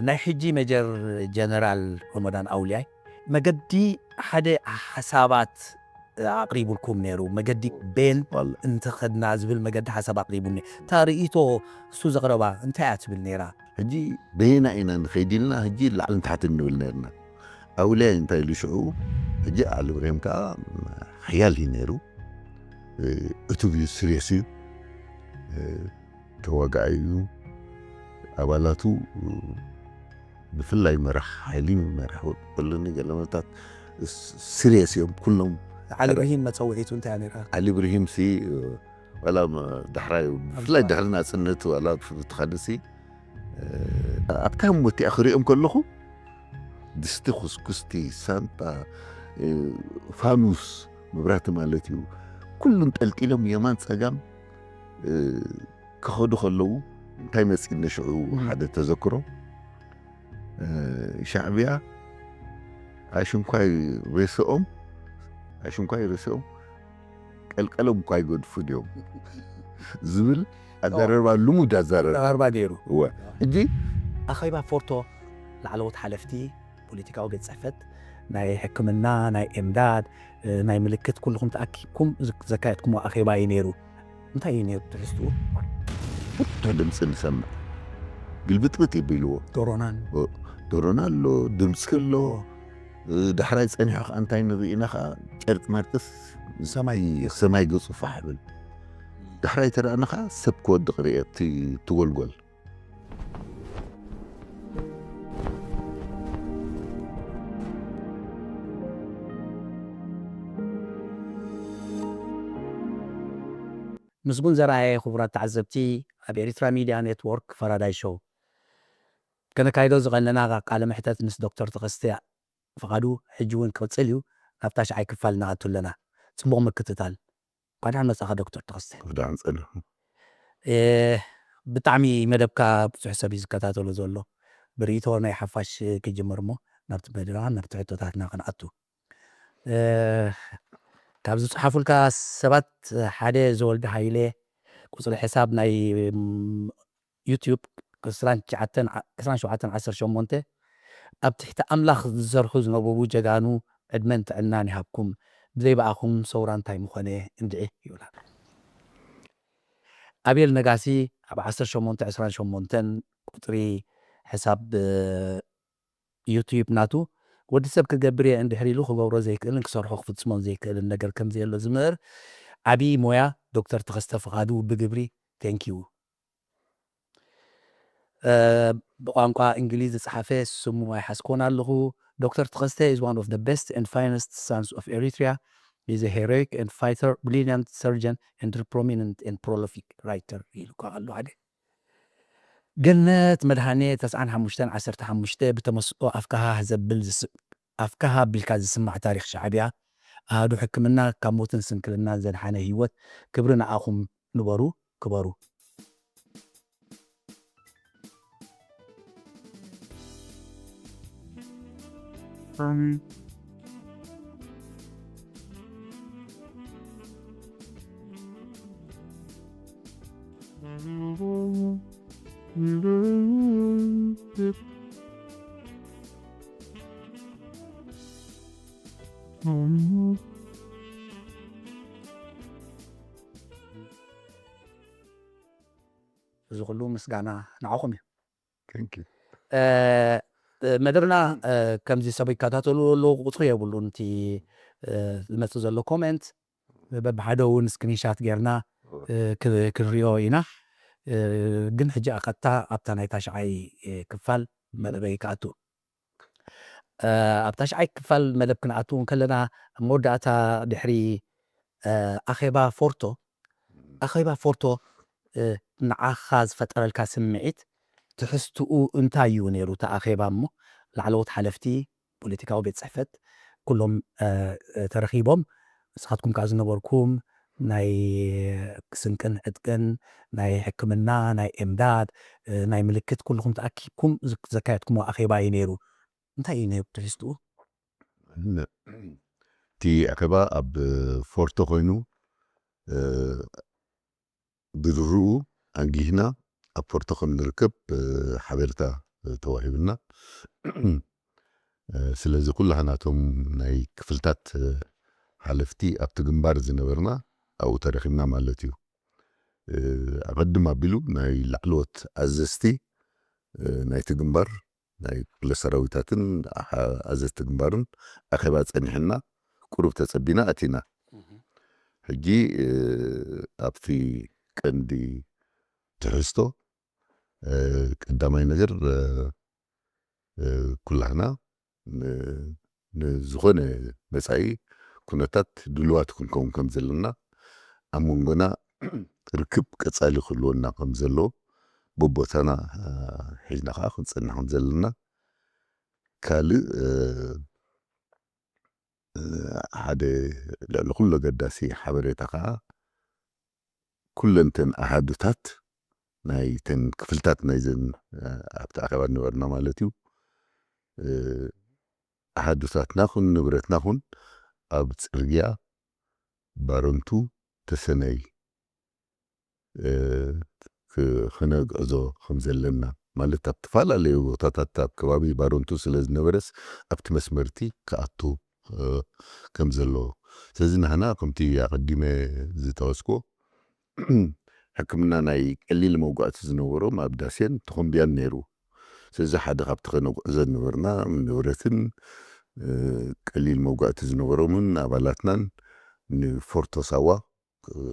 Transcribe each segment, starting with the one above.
ናይ ሕጂ ሜጀር ጀነራል ረመዳን ኣውልያይ መገዲ ሓደ ሓሳባት ኣቕሪቡልኩም ነይሩ። መገዲ ቤን እንተኸድና ዝብል መገዲ ሓሳብ ኣቕሪቡኒ። እታ ርእይቶ እሱ ዘቕረባ እንታይ እያ ትብል ነይራ? ሕጂ በየና ኢና ንኸይድ ኢልና ሕጂ ላዕልን ታሕትን ንብል ነርና። ኣውልያይ እንታይ ኢሉ ሽዑ፣ ሕጂ ኣሊ ብሬም ከኣ ሓያል እዩ ነይሩ። እቱብ እዩ፣ ስሬስ እዩ፣ ተዋጋኢ እዩ። ኣባላቱ ብፍላይ መራሕ ሓይሊ፣ መራሕ ወጥለኒ ገለመታት ስሬስ እዮም ኩሎም። ዓሊ ኢብራሂም መጸውዒቱ እንታይ እያ ነይራ? ዓሊ ኢብራሂም ሲ ዋላ ዳሕራይ ብፍላይ ድሕሪ ናጽነት ዋላ ትኻደሲ ኣብታ ሞቲኣ ክሪኦም ከለኹ ድስቲ፣ ኩስኩስቲ፣ ሳንጣ፣ ፋኑስ፣ መብራህቲ ማለት እዩ፣ ኩሉ እንጠልጢሎም የማን ጸጋም ክኸዱ ከለዉ እንታይ መጺእኒ ሽዑ ሓደ ተዘክሮ፣ ሻዕብያ ኣሽንኳይ ሬስኦም ኣሽንኳይ ሬስኦም ቀልቀሎም እኳ ኣይገድፉን እዮም ዝብል ኣዘራርባ፣ ልሙድ ኣዘራርባ። ኣዘራርባ ነይሩ። እወ። ሕጂ ኣኼባ ፎርቶ ላዕለዎት ሓለፍቲ ፖለቲካዊ ቤት ጽሕፈት፣ ናይ ሕክምና፣ ናይ ኤምዳድ፣ እ፣ ናይ ምልክት ኩልኹም ተኣኪብኩም ዝ-፣ ዘካየድኩምዎ ኣኼባ እዩ ነይሩ። እንታይ እዩ ነይሩ ትሕዝትኡ? ብርቱዕ ድምፂ ንሰምዕ። ግልብጥብጥ ይብልዎ። ዶሮናን። ኦ፣ ዶሮና ኣሎ፣ ድምፂ ኣሎ። ኦ። እ፣ ዳሕራይ ፀኒሑ ከዓ እንታይ ንርኢ ኢና ከዓ ጨርቂ ማርጥስ ሰማይ። ሰማይ ገፁ ፋሕ ይብል። ዳሕራይ ተረኣና ከዓ ሰብ ክወድቕ ርእ እቲ ትጎልጎል። ምስጉን ዘርኣየ፣ ክቡራት ተዓዘብቲ፣ ኣብ ኤሪትራ ሚድያ ኔትወርክ ፈራዳይ ሾው ከነካይዶ ዝቐነና ቃለ መሕተት ምስ ዶክተር ተኸስተ ፍቓዱ ሕጂ እውን ክቕጽል እዩ። ናብ ታሽዓይ ክፋል ንኣቱ ኣለና። ጽቡቕ ምክትታል። እንኳዕ ደሓን መጻኻ ዶክተር ተኸስተ። እንኳዕ ደሓን ጸናሕኩም። እ፣ ብጣዕሚ መደብካ ብዙሕ ሰብ እዩ ዝከታተሎ ዘሎ። ብርእይቶ ናይ ሓፋሽ ክጅምር እሞ ናብቲ መደብና፣ ናብቲ ሕቶታትና ክንኣቱ። እ፣ ካብ ዝጸሓፉልካ ሰባት ሓደ ዘወልደ ሃይለ፣ ቁጽሪ ሕሳብ ናይ፣ ም፣ ዩትዩብ ዕስራን ትሽዓተን፣ ዕስራን ሸውዓተን ዓሰርተ ሸሞንተ፣ ኣብ ትሕቲ ኣምላኽ ዝሰርሑ ዝነበሩ ጀጋኑ ዕድመን ጥዕናን ይሃብኩም፣ ብዘይ ብኣኹም ሰውራ እንታይ ምኾነ እንድዒ ይብላ። ኣቤል ነጋሲ ኣብ ዓሰርተ ሸሞንተ ዕስራን ሸሞንተን ቁጽሪ ሕሳብ፣ እ፣ ዩትዩብ ናቱ፣ ወዲ ሰብ ክገብር እየ እንድሕር ኢሉ ክገብሮ ዘይክእልን ክሰርሖ ክፍጽሞን ዘይክእልን ነገር ከም ዘየሎ ዝምህር ዓቢ ሞያ ዶክተር ተኸስተ ፍቓዱ ብግብሪ። ቴንኪዩ። እ፣ ብቋንቋ እንግሊዝ ዝጸሓፈ ስሙ ኣይሓዝኮን ኣለኹ። ዶክተር ተኸስተ is one of the best and finest sons of Eritrea. He is a heroic and fighter, brilliant surgeon and prominent and prolific writer ኢሉ እኳ ኣሎ ሓደ። ገነት መድሃኔ ተስዓን ሓሙሽተን ዓሰርተ ሓሙሽተ ብተመስጦ ኣፍካሃ ዘብል ዝስ-፣ ኣፍካሃ ኣቢልካ ዝስማዕ ታሪኽ ሻዕብያ፣ ኣሃዱ ሕክምና ካብ ሞትን ስንክልናን ዘድሓነ ህይወት፣ ክብሪ ንኣኹም ንበሩ፣ ክበሩ። እዚ ኩሉ ምስጋና ንዓኹም እዩ። Thank you። እ፣ መደብና፣ እ፣ ከምዚ ሰብ ይከታተሉ ኣለዉ፣ ቁጽሪ የብሉን እቲ፣ እ፣ ዝመጽእ ዘሎ ኮሜንት። በብሓደ እውን ስክሪንሻት ጌርና፣ እ፣ ክ-፣ ክንሪኦ ኢና። እ፣ ግን ሕጂ ቀጥታ ኣብታ ናይ ታሽዓይ፣ እ፣ ክፋል መደበይ ክኣቱ። እ፣ ኣብ ታሽዓይ ክፋል መደብ ክንኣቱ እንከለና፣ ኣብ መወዳእታ ድሕሪ፣ እ፣ ኣኼባ ፎርቶ፣ ኣኼባ ፎርቶ፣ እ፣ ንዓኻ ዝፈጠረልካ ስምዒት፣ ትሕዝትኡ እንታይ እዩ ነይሩ እቲ ኣኼባ እሞ? ላዕለዎት ሓለፍቲ ፖለቲካዊ ቤት ጽሕፈት ኩሎም፣ እ፣ እ፣ ተረኺቦም፣ ንስኻትኩም ከኣ ዝነበርኩም ናይ ስንቅን ዕጥቅን፣ ናይ ሕክምና፣ ናይ ኤምዳድ፣ እ፣ ናይ ምልክት ኩልኹም ተኣኪብኩም ዝ-፣ ዘካየድኩምዎ ኣኼባ እዩ ነይሩ። እንታይ እዩ ነይሩ ትሕዝትኡ? ን-፣ እቲ ኣኼባ ኣብ ፎርቶ ኮይኑ፣ እ፣ ብድርኡ ኣንጊህና ኣብ ፎርቶ ከም ንርከብ፣ እ፣ ሓበሬታ፣ ተዋሂብና። ስለዚ ኩላህናቶም ናይ ክፍልታት ሓለፍቲ ኣብቲ ግንባር ዝነበርና ኣብኡ ተረኺብና ማለት እዩ። ኣቐድም ኣቢሉ ናይ ላዕለዎት ኣዘዝቲ ናይቲ ግንባር ናይ ክፍለ ሰራዊታትን ኣዘዝቲ ግንባርን ኣኼባ ጸኒሕና፣ ቁሩብ ተጸቢና ኣቲና። ሕጂ ኣብቲ ቀንዲ ትሕዝቶ ቀዳማይ ነገር ኩላህና ንዝኾነ መጻኢ ኩነታት ድልዋት ክንከውን ከም ዘለና፣ ኣብ መንጎና ርክብ ቀጻሊ ክህልወና ከም ዘለዎ፣ በቦታና ሒዝና ከዓ ክንጸንሕ ከም ዘለና፣ ካልእ ሓደ ልዕሊ ኩሉ ኣገዳሲ ሓበሬታ ከዓ ኩለንተን ኣሃዱታት ናይተን ክፍልታት ናይዘን ኣብቲ ኣኼባ ዝነበርና ማለት እዩ፣ ኣሃዱታትና ኹን ንብረትና ኹን ኣብ ጽርግያ ባረንቱ ተሰነይ ክነግዕዞ ከም ዘለና፣ ማለት ኣብ ዝተፈላለዩ ቦታታት ኣብ ከባቢ ባረንቱ ስለ ዝነበረስ ኣብቲ መስመርቲ ክኣቱ ከም ዘለዎ። ስለዚ ንሕና ከምቲ ኣቐዲመ ዝጠቐስኩ ሕክምና ናይ ቀሊል መውጋእቲ ዝነበሮም ኣብ ዳሴን ተኾምቢያን ነይሩ። ስለዚ ሓደ ካብቲ ከነጉዕዞ ዝነበርና ንብረትን ቀሊል መውጋእቲ ዝነበሮምን ኣባላትናን ንፎርቶ ሳዋ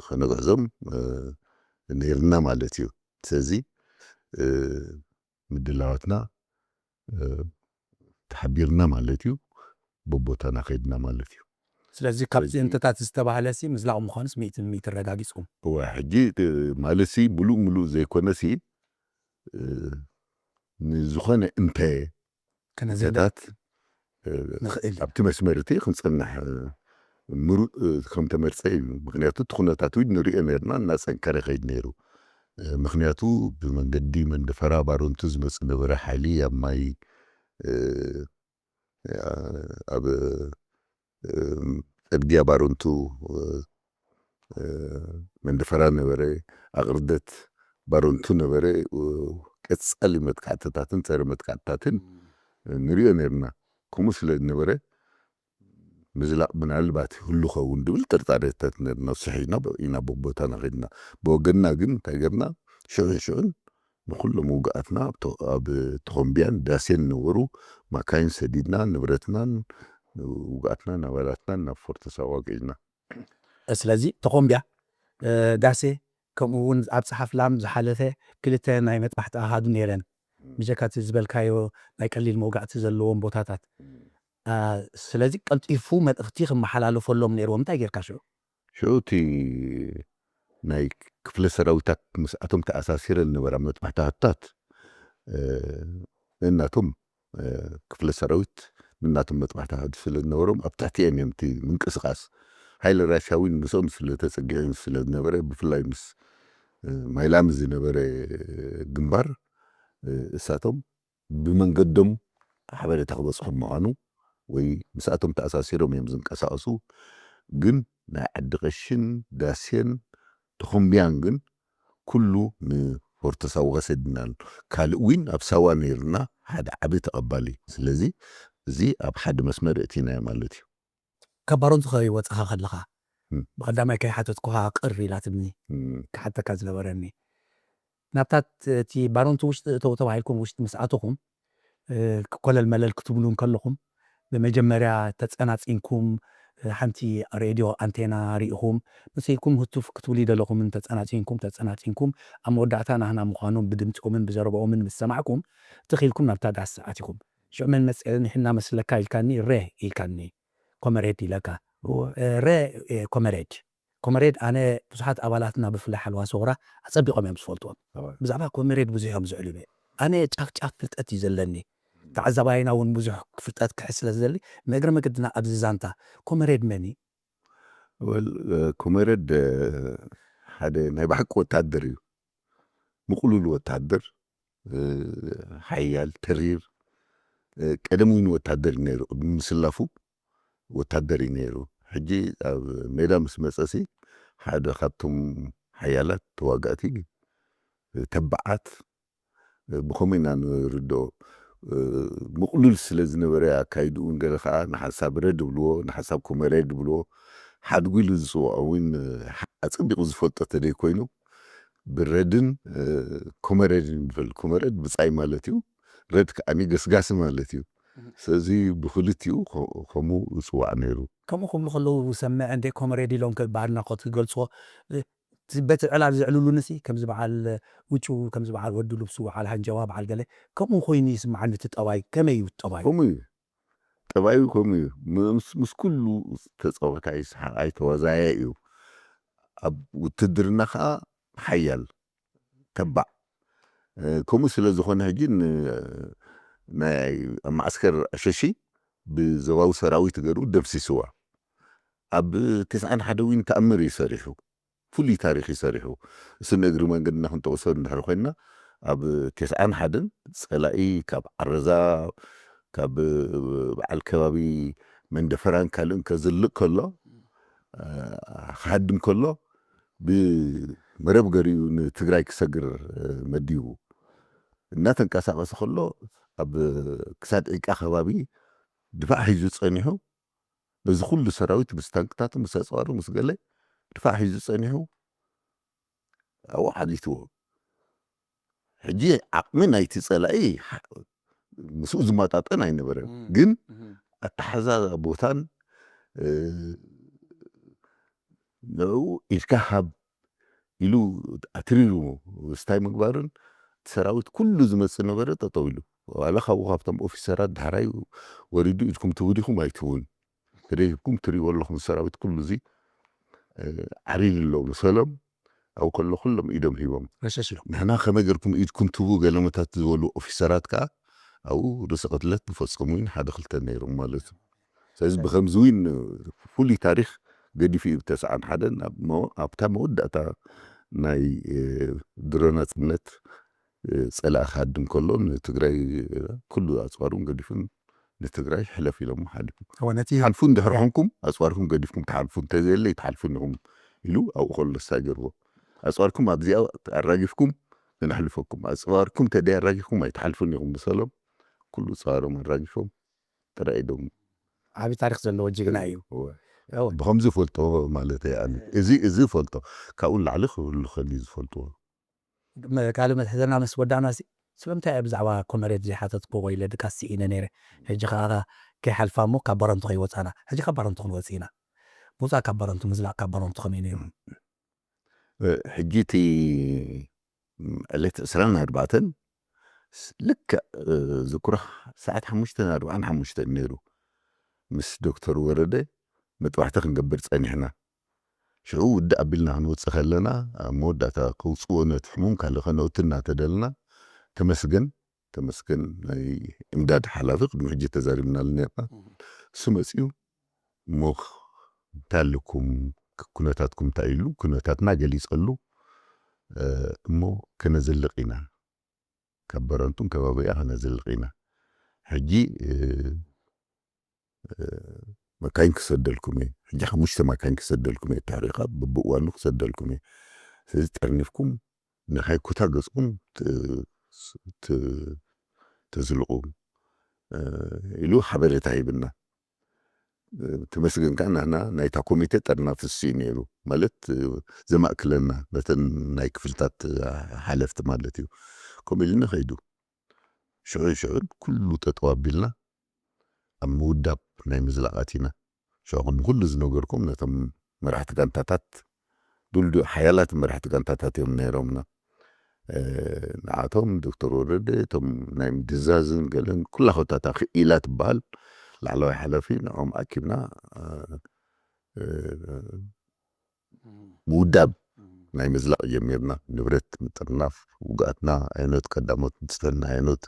ከነግዕዞም ነይርና ማለት እዩ። ስለዚ ምድላዋትና ተሓቢርና ማለት እዩ፣ በቦታና ከይድና ማለት እዩ። ስለዚ ካብቲ እንተታት ዝተባህለ ሲ ምዝላቕ ምዃኑስ ሚእቲ ሚእቲ ረጋጊጽኩም? እወ፣ ሕጂ ማለት ሲ ምሉእ ምሉእ ዘይኮነ ሲ ንዝኾነ እንተ ከነዝህደት እንተታት ንኽእል። ኣብቲ መስመር እቲ ክንጸንሕ ምሩእ ከም ተመርጸ እዩ። ምክንያቱ እቲ ኩነታት እውን ንሪኦ ነርና እናጸንከረ ከይድ ነይሩ። ምክንያቱ ብመንገዲ መንደፈራ ባሮንቱ ዝመጽእ ነበረ ሓይሊ ኣብ ማይ ኣብ ጽርግያ ባሮንቱ መንደፈራ ነበረ፣ ኣቕርደት ባሮንቱ ነበረ፣ ቀጻሊ መጥቃዕትታትን ጸረ መጥቃዕትታትን ንሪኦ ነርና። ከምኡ ስለ ዝነበረ ምዝላቕ ምናልባት ይህሉ ኸውን ድብል ጥርጣሬታት ነርና። ስሕ ኢና ኢና ቦቦታና ኸድና። ብወገንና ግን እንታይ ገርና? ሽዑን ሽዑን ንኹሎም ውግኣትና ኣብ ተኾምቢያን ዳሴን ነበሩ ማካይን ሰዲድና ንብረትናን ውግኣትናን ኣባላትናን ናብ ፎርቶ ሳዋ ገይና። ስለዚ ተኾምቢያ ዳሴ ከምኡ እውን ኣብ ፀሓፍላም ዝሓለፈ ክልተ ናይ መጥባሕቲ ኣሃዱ ነይረን። ብጀካ እቲ ዝበልካዮ ናይ ቀሊል መውጋእቲ ዘለዎም ቦታታት። ስለዚ ቀልጢፉ መልእኽቲ ክመሓላለፈሎም ነይርዎም። እንታይ ጌርካ ሽዑ? ሽዑ እቲ ናይ ክፍለ ሰራዊታት ምስኣቶም ተኣሳሲረን ዝነበራ መጥባሕቲ ኣሃዱታት ነናቶም ክፍለ ሰራዊት ነናቶም መጥባሕቲ ኣሃዱ ስለ ዝነበሮም ኣብ ትሕቲኤን እዮም እቲ ምንቅስቃስ። ሓይሊ ራሻ እውን ምስኦም ስለ ተፀጊዑ ስለ ዝነበረ ብፍላይ ምስ ማይላሚ ዝነበረ ግንባር እሳቶም ብመንገዶም ሓበሬታ ክበፅሖም ምዃኑ ወይ ምስኣቶም ተኣሳሲሮም እዮም ዝንቀሳቐሱ። ግን ናይ ዓዲ ቀሽን ዳሴን ተኾምቢያን ግን ኩሉ ንፎርቶ ሳዋ ሰዲናሉ። ካልእ ዊን ኣብ ሳዋ ነይርና ሓደ ዓቢ ተቐባሊ። ስለዚ እዚ ኣብ ሓደ መስመር እቲናዮ ማለት እዩ። ካብ ባሮንቱ ከይወፅኻ ከለኻ ብቐዳማይ ከይሓተትኩኻ ቅር ኢላትኒ። ክሓተካ ዝነበረኒ ናብታት እቲ ባሮንቱ ውሽጢ እተው ተባሂልኩም ውሽጢ ምስ ኣተኹም ኮለል መለል ክትብሉ እንከለኹም ብመጀመርያ ተፀናፂንኩም ሓንቲ ሬድዮ ኣንቴና ርኢኹም መሲልኩም ህቱፍ ክትብሉ ይደለኹምን ተፀናፂንኩም ተፀናፂንኩም ኣብ መወዳእታ ናህና ምዃኖም ብድምፂኦምን ብዘረባኦምን ምስ ሰማዕኩም ትኺልኩም ናብታ ዳስ ኣቲኹም ሽዑ መን መፅአ ንሕና መስለካ ኢልካኒ ሬ ኢልካኒ ኮመሬድ ኢለካ ሬ ኮመሬድ ኮመሬድ ኣነ ብዙሓት ኣባላትና ብፍላይ ሓለዋ ሰውራ ኣፀቢቖም እዮም ዝፈልጥዎም። ብዛዕባ ኮመሬድ ብዙሕ እዮም ዝዕልሉ። ኣነ ጫፍ ጫፍ ፍልጠት እዩ ዘለኒ። ተዓዛባይና እውን ብዙሕ ፍልጠት ክሕዝ ስለ ዝደሊ ንእግረ መገድና ኣብዚ ዛንታ ኮመሬድ መን እዩ? ወል ኮመሬድ ሓደ ናይ ብሓቂ ወታደር እዩ። ምቕሉል ወታደር፣ ሓያል፣ ተሪር፣ ቀደም እውን ወታደር እዩ ነይሩ። ቅድሚ ምስላፉ ወታደር እዩ ነይሩ። ሕጂ ኣብ ሜዳ ምስ መጸሲ ሓደ ካብቶም ሓያላት ተዋጋእቲ ተባዓት ብኸመይ ኢና ንርድኦ? ምቕሉል ስለ ዝነበረ ኣካይድኡ፣ ገለ ከዓ ንሓንሳብ ረድ ይብልዎ፣ ንሓንሳብ ኮመሬድ ይብልዎ። ሓድጉ ኢሉ ዝፅውዖ እውን ኣፀቢቑ ዝፈልጦ ተደይ ኮይኑ ብረድን ኮመሬድን ይበል። ኮመሬድ ብፃይ ማለት እዩ፣ ረድ ከዓኒ ገስጋሲ ማለት እዩ። ስለዚ ብክልቲኡ ከምኡ ይፅዋዕ ነይሩ። ከምኡ ክብሉ ከለዉ ዝሰምዐ እንደ ኮመሬድ ኢሎም ብኣድናቖት ክገልፅዎ፣ በቲ ዕላል ዘዕልሉንሲ ከምዚ በዓል ውጩ፣ ከምዚ በዓል ወዲ ልብሱ፣ በዓል ሃንጀዋ፣ በዓል ገለ ከምኡ ኮይኑ ይስምዓኒ። እቲ ጠባይ ከመይ እዩ? ጠባይ ከምኡ እዩ። ጠባዩ ከምኡ እዩ። ምስ ኩሉ ተፃዋታይ፣ ሰሓቃይ፣ ተዋዛያይ እዩ። ኣብ ውትድርና ከዓ ሓያል፣ ተባዕ። ከምኡ ስለ ዝኾነ ሕጂ ናይ ኣብ ማዕስከር ዕሸሺ ብዞባዊ ሰራዊት ገሩ ደምሲስዋ። ኣብ ተስዓን ሓደ እውን ተኣምር እዩ ሰሪሑ፣ ፍሉይ ታሪኽ እዩ ሰሪሑ። እሱ ንእግሪ መንገድና ክንጠቕሶ እንድሕር ኮይንና፣ ኣብ ተስዓን ሓደን ፀላኢ ካብ ዓረዛ፣ ካብ በዓል ከባቢ መንደፈራን ካልእን ከዝልእ ከሎ፣ ክሃድም ከሎ ብመረብ ገሪኡ ንትግራይ ክሰግር መዲቡ እናተንቀሳቐሰ ከሎ፣ ኣብ ክሳድ ዒቃ ከባቢ ድፋዕ ሒዙ ፀኒሑ፣ በዚ ኩሉ ሰራዊት ምስ ታንክታቱ ምስ ኣፅዋሩ ምስ ገለ ድፋዕ ሒዙ ፀኒሑ ኣብኡ ዓጊትዎ። ሕጂ ዓቕሚ ናይቲ ፀላኢ ምስኡ ዝመጣጠን ኣይነበረን፣ ግን ኣተሓዛ ቦታን ንዕኡ ኢድካ ሃብ ኢሉ ኣትሪሩ ስታይ ምግባርን፣ እቲ ሰራዊት ኩሉ ዝመፅእ ነበረ ጠጠው ኢሉ። ዋላ ካብኡ ካብቶም ኦፊሰራት ዳሕራይ ወሪዱ ኢድኩም ትህቡ ዲኹም ኣይትህቡን፣ ተደይ ሂብኩም ትሪእዎ ኣለኹም። ሰራዊት ኩሉ እዚ ዓሪድ ኣሎ ምሰሎም። ኣብኡ ከሎ ኩሎም ኢዶም ሂቦም፣ ንሕና ከመይ ገርኩም ኢድኩም ትህቡ ገለመታት ዝበሉ ኦፊሰራት ከዓ ኣብኡ ርእሰ ቅትለት ዝፈፀሙ እውን ሓደ ክልተ ነይሮም ማለት እዩ። ስለዚ ብከምዚ እውን ፍሉይ ታሪኽ ገዲፉ እዩ። ብተስዓን ሓደን ኣብታ መወዳእታ ናይ ድሮ ናፅነት ፀላኢ ክሃድም ከሎ ንትግራይ ኩሉ ኣፅዋሩን ገዲፉን ንትግራይ ሕለፍ ኢሎም ሓሊፉ። ሓልፉ እንድሕር ኮንኩም ኣፅዋርኩም ገዲፍኩም ትሓልፉ፣ እንተዘየለ ኣይትሓልፉን ኢኹም ኢሉ ኣብኡ ከሎ ሳይ ገርቦ። ኣፅዋርኩም ኣብዚኣ ኣራጊፍኩም ንነሕልፈኩም፣ ኣፅዋርኩም ተደይ ኣራጊፍኩም ኣይትሓልፉን ኢኹም ምሰሎም ኩሉ ፀዋሮም ኣራጊፎም ጥራይ ኢዶም። ዓብዪ ታሪኽ ዘለዎ ጅግና እዩ። ብኸምዚ ፈልጦ ማለት እየ። እዚ እዚ ፈልጦ ካብኡ ላዕሊ ክህሉ ከል ዝፈልጥዎ። ካልእ መትሕዘና ምስ ወዳእና፣ ስለምንታይ ብዛዕባ ኮመሬድ ዘይሓተትኩ ወይ ለድቃስ ስኢነ ነይረ። ሕጂ ከዓ ከይሓልፋ እሞ ካብ ባረንቱ ከይወፃና። ሕጂ ካብ ባረንቱ ክንወፅ ኢና። ምውፃእ ካብ ባረንቱ፣ ምዝላቕ ካብ ባረንቱ ከመይ ነይሩ? ሕጂ እቲ ዕለት ዕስራን ኣርባዕተን ልክዕ ዝኩራ ሰዓት ሓሙሽተን ኣርባዓን ሓሙሽተን ነይሩ። ምስ ዶክተር ወረደ መጥባሕቲ ክንገብር ፀኒሕና። ሽዑ ውድእ ኣቢልና ክንወፅእ ከለና፣ ኣብ መወዳእታ ከውፅዎ ነቲ ሕሙም ካልእ ከነውቲ እናተደልና፣ ተመስገን፣ ተመስገን ናይ እምዳድ ሓላፊ ቅድሚ ሕጂ ተዛሪብናሉ ነርና። እሱ መፂኡ እሞ እንታይ ኣለኩም፣ ኩነታትኩም እንታይ ኢሉ፣ ኩነታትና ገሊፀሉ። እሞ ከነዝልቕ ኢና፣ ካብ በረንቱን ከባቢኣ ከነዝልቕ ኢና። ሕጂ መካይን ክሰደልኩም እየ፣ ሕጂ ሓሙሽተ መካይን ክሰደልኩም እየ፣ ተሕሪኻ ብብእዋኑ ክሰደልኩም እየ። ስለዚ ጠርኒፍኩም ንኻይ ኩታ ገፅኩም ተዝልቑ ኢሉ ሓበሬታ ሂብና። ተመስገን ከዓ ናህና ናይታ ኮሚቴ ጠርናፊ እሱ እዩ ነይሩ፣ ማለት ዘማእክለና ነተን ናይ ክፍልታት ሓለፍቲ ማለት እዩ። ከምኡ ኢልና ከይዱ ሽዑ ሽዑ ኩሉ ጠጠው ኣቢልና ኣብ ምውዳብ ናይ ምዝላቕ ኣቲና። ሽዑ ቅድሚ ኩሉ ዝነገርኩም ነቶም መራሕቲ ጋንታታት፣ ዱልዱ ሓያላት መራሕቲ ጋንታታት እዮም ነይሮምና። ንዓቶም ዶክተር ወረደ፣ እቶም ናይ ምድዛዝን ገለን ኩላ ኮታታ ክኢላ ትበሃል ላዕለዋይ ሓላፊ፣ ንዖም ኣኪብና ምውዳብ ናይ ምዝላቕ ጀሚርና። ንብረት ምጥርናፍ፣ ውግኣትና ኣይኖት ቀዳሞት ምስተና ኣይኖት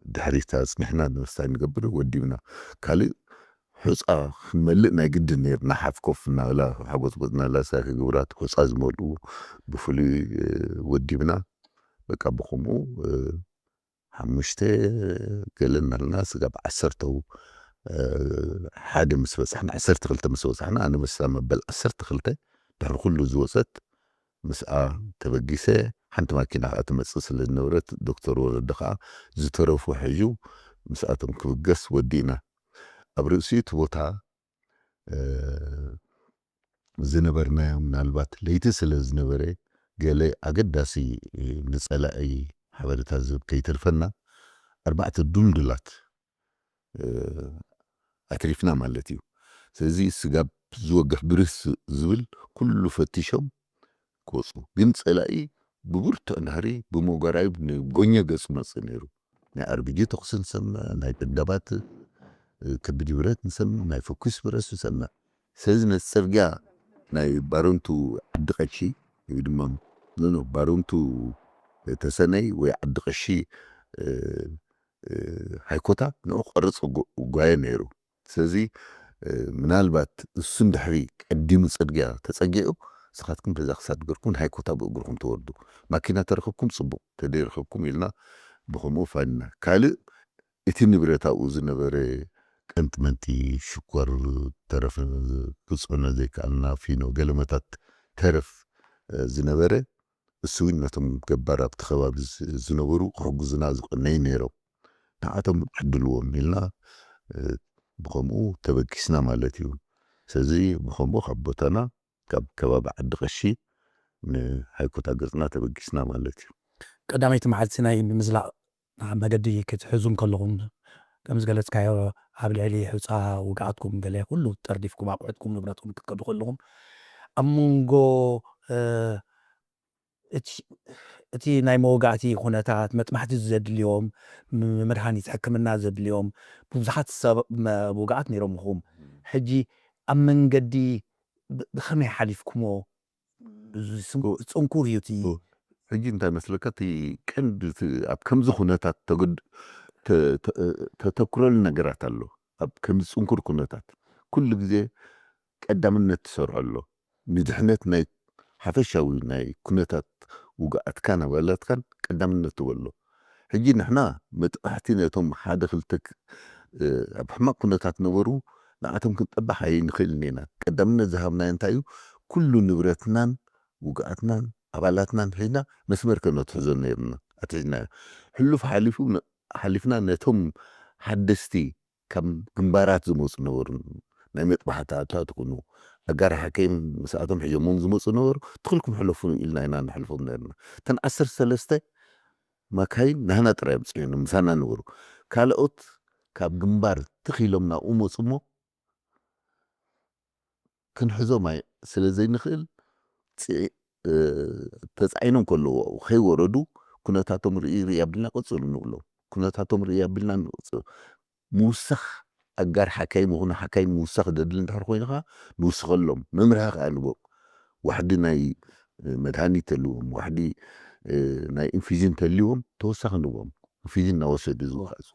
ድሕሪት ኣፅኒሕና ንምስታይ ንገብር ወዲብና። ካልእ ሑፃ ክንመልእ ናይ ግድን ነይርና። ሓፍ ኮፍ እናበላ ሓጎፅጎፅ እናበላ ሳይ ክግብራት ሑፃ ዝመልኡ ብፍሉይ ወዲብና። በቃ ብኸምኡ ሓሙሽተ ገለ እናልና ስጋብ ዓሰርተው ሓደ ምስ በፃሕና፣ ዓሰርተ ክልተ ምስ በፃሕና፣ ኣነ ምስታ መበል ዓሰርተ ክልተ ድሕሪ ኩሉ ዝወፀት ምስኣ ተበጊሰ። ሓንቲ ማኪና ከዓ ትመፅእ ስለ ዝነበረት፣ ዶክተር ወረደ ከዓ ዝተረፉ ሒዙ ምስኣቶም ክብገስ ወዲእና። ኣብ ርእሲ እቲ ቦታ፣ እ፣ ዝነበርናዮ፣ ምናልባት ለይቲ ስለ ዝነበረ፣ ገለ ኣገዳሲ፣ እ፣ ንጸላኢ ሓበሬታ ዝህብ ከይተርፈና፣ ኣርባዕተ ዱልዱላት፣ እ፣ ኣትሪፍና ማለት እዩ። ስለዚ ስጋብ ዝወግሕ ብርህ ስ-፣ ዝብል ኩሉ ፈቲሾም ክወፁ። ግን ጸላኢ ብብርቱዕ ናህሪ ብመጓራዩ ንጎኘ ገጹ መጽእ ነይሩ። ናይ ኣርቢጂ ተኹሲ ንሰምዕ፣ ናይ ደብዳባት፣ እ፣ ከቢድ ብረት ንሰምዕ፣ ናይ ፈኩስ ብረት ንሰምዕ። ስለዚ ነቲ ጽርግያ ናይ ባረንቱ ዓዲ ቀሺ ወይ ድማ፣ ኖ፣ ኖ፣ ባረንቱ ተሰነይ ወይ ዓዲ ቀሺ፣ እ፣ እ፣ ሃይኮታ ንዑ ክቐርጽ ጓ-፣ ጓየ ነይሩ። ስለዚ፣ እ፣ ምናልባት እሱ እንድሕሪ ቀዲሙ ጽርግያ ተጸጊዑ፣ ንስኻትኩም በዛ ክሳድ ገርኩም ሃይኮታ ብእግርኩም ትወርዱ። ማኪና ተረኸብኩም ጽቡቕ፣ ተደይረኸብኩም ኢልና ብኸምኡ ፋንና። ካልእ እቲ ንብረት ኣብኡ ዝነበረ ቀንጥመንቲ፣ ሽኮር፣ ተረፈ ክጽዕኖ ዘይከኣልና ፊኖ፣ ገለመታት ተረፍ፣ እ፣ ዝነበረ እሱ እውን ነቶም ገባር ኣብቲ ከባቢ ዝ-፣ ዝነበሩ ክሕግዙና ዝቐነዩ ነይሮም። ንዓቶም ዕድልዎም ኢልና፣ እ፣ ብኸምኡ ተበጊስና ማለት እዩ። ስለዚ ብኸምኡ ካብ ቦታና፣ ካብ ከባቢ ዓዲ ቀሺ ንሃይኮታ ገጽና ተበጊስና ማለት እዩ። ቀዳመይቲ መዓልቲ ናይ ምዝላቕ መገዲ ክትሕዙ እንከለኹም፣ ከም ዝገለጽካዮ፣ ኣብ ልዕሊ ሑጻ ውግኣትኩም ገለ ኩሉ ጠርዲፍኩም፣ ኣቑሑትኩም ንብረትኩም ክትከዱ ከለኹም፣ ኣብ መንጎ፣ እ፣ እቲ፣ እቲ ናይ መወጋእቲ ኩነታት፣ መጥባሕቲ ዘድልዮም፣ ም-፣ መድሃኒት ሕክምና ዘድልዮም ብዙሓት ሰብ መ-፣ ውግኣት ነይሮምኹም። ሕጂ ኣብ መንገዲ ብ-፣ ብኸመይ ሓሊፍኩሞ? እዚ ስም-፣ እዎ። ጽንኩር እዩ እቲ። እዎ። ሕጂ እንታይ መስለካ፣ እቲ ቀንዲ እቲ ኣብ ከምዚ ኩነታት ተገድ-፣ ተ-፣ ተ-፣ ተተኩረሉ ነገራት ኣሎ። ኣብ ከምዚ ጽንኩር ኩነታት ኩሉ ግዜ ቀዳምነት ትሰርሖ ኣሎ። ንድሕነት ናይ ሓፈሻዊ ናይ ኩነታት ውግኣትካን ኣባላትካን ቀዳምነት ትህቦ ኣሎ። ሕጂ ንሕና መጥቃዕቲ ነቶም ሓደ ክልተ ክ-፣ እ፣ ኣብ ሕማቕ ኩነታት ነበሩ፣ ንኣቶም ክንጠባሕ ኣይንኽእልን ኢና። ቀዳምነት ዝሃብናዮ እንታይ እዩ? ኩሉ ንብረትናን ውግኣትናን ኣባላትናን ሒዝና መስመር ከነትሕዞ ነይርና፣ ኣትሒዝናዮ። ሕሉፍ ሓሊፉ ነ-፣ ሓሊፍና ነቶም ሓደስቲ ካብ ግንባራት ዝመጹ ነበሩ። ናይ መጥባሕቲ ኣታትኩኑ፣ ኣጋር ሓኪም ምስኣቶም ሒዞሞም ዝመጹ ነበሩ። ትኽልኩም ሕለፉ ኢልና ኢና ነሕልፎም ነርና። እተን ዓሰርተ ሰለስተ ማካይን ናህና ጥራይ እዮም ጽዒኖም፣ ምሳና ነበሩ። ካልኦት ካብ ግንባር ትኽ ኢሎም ናብኡ መጹ እሞ፣ ክንሕዞም ኣይ-፣ ስለ ዘይንኽእል፣ ጽ-፣ እ፣ ተጻዒኖም ከለዉ ኣብኡ ከይወረዱ፣ ኩነታቶም ርኢ፣ ርኢ ኣቢልና ቀጽሉ ንብሎም። ኩነታቶም ርኢ ኣቢልና ንቐጽሉ። ምውሳኽ ኣጋር ሓካይም ይኹኑ ሓካይም ምውሳኽ ደድሊ እንድሕር ኮይኑ ኸዓ፣ ንውስኸሎም። መምርሒ ኸዓ ንቦም። ዋሕዲ ናይ፣ እ፣ መድሃኒት ተልዎም፣ ዋሕዲ፣ እ፣ ናይ ኢንፊዥን ተልዎም፣ ተወሳኺ ንቦም። ኢንፊዥን እናወሰዱ ዝውሓዙ።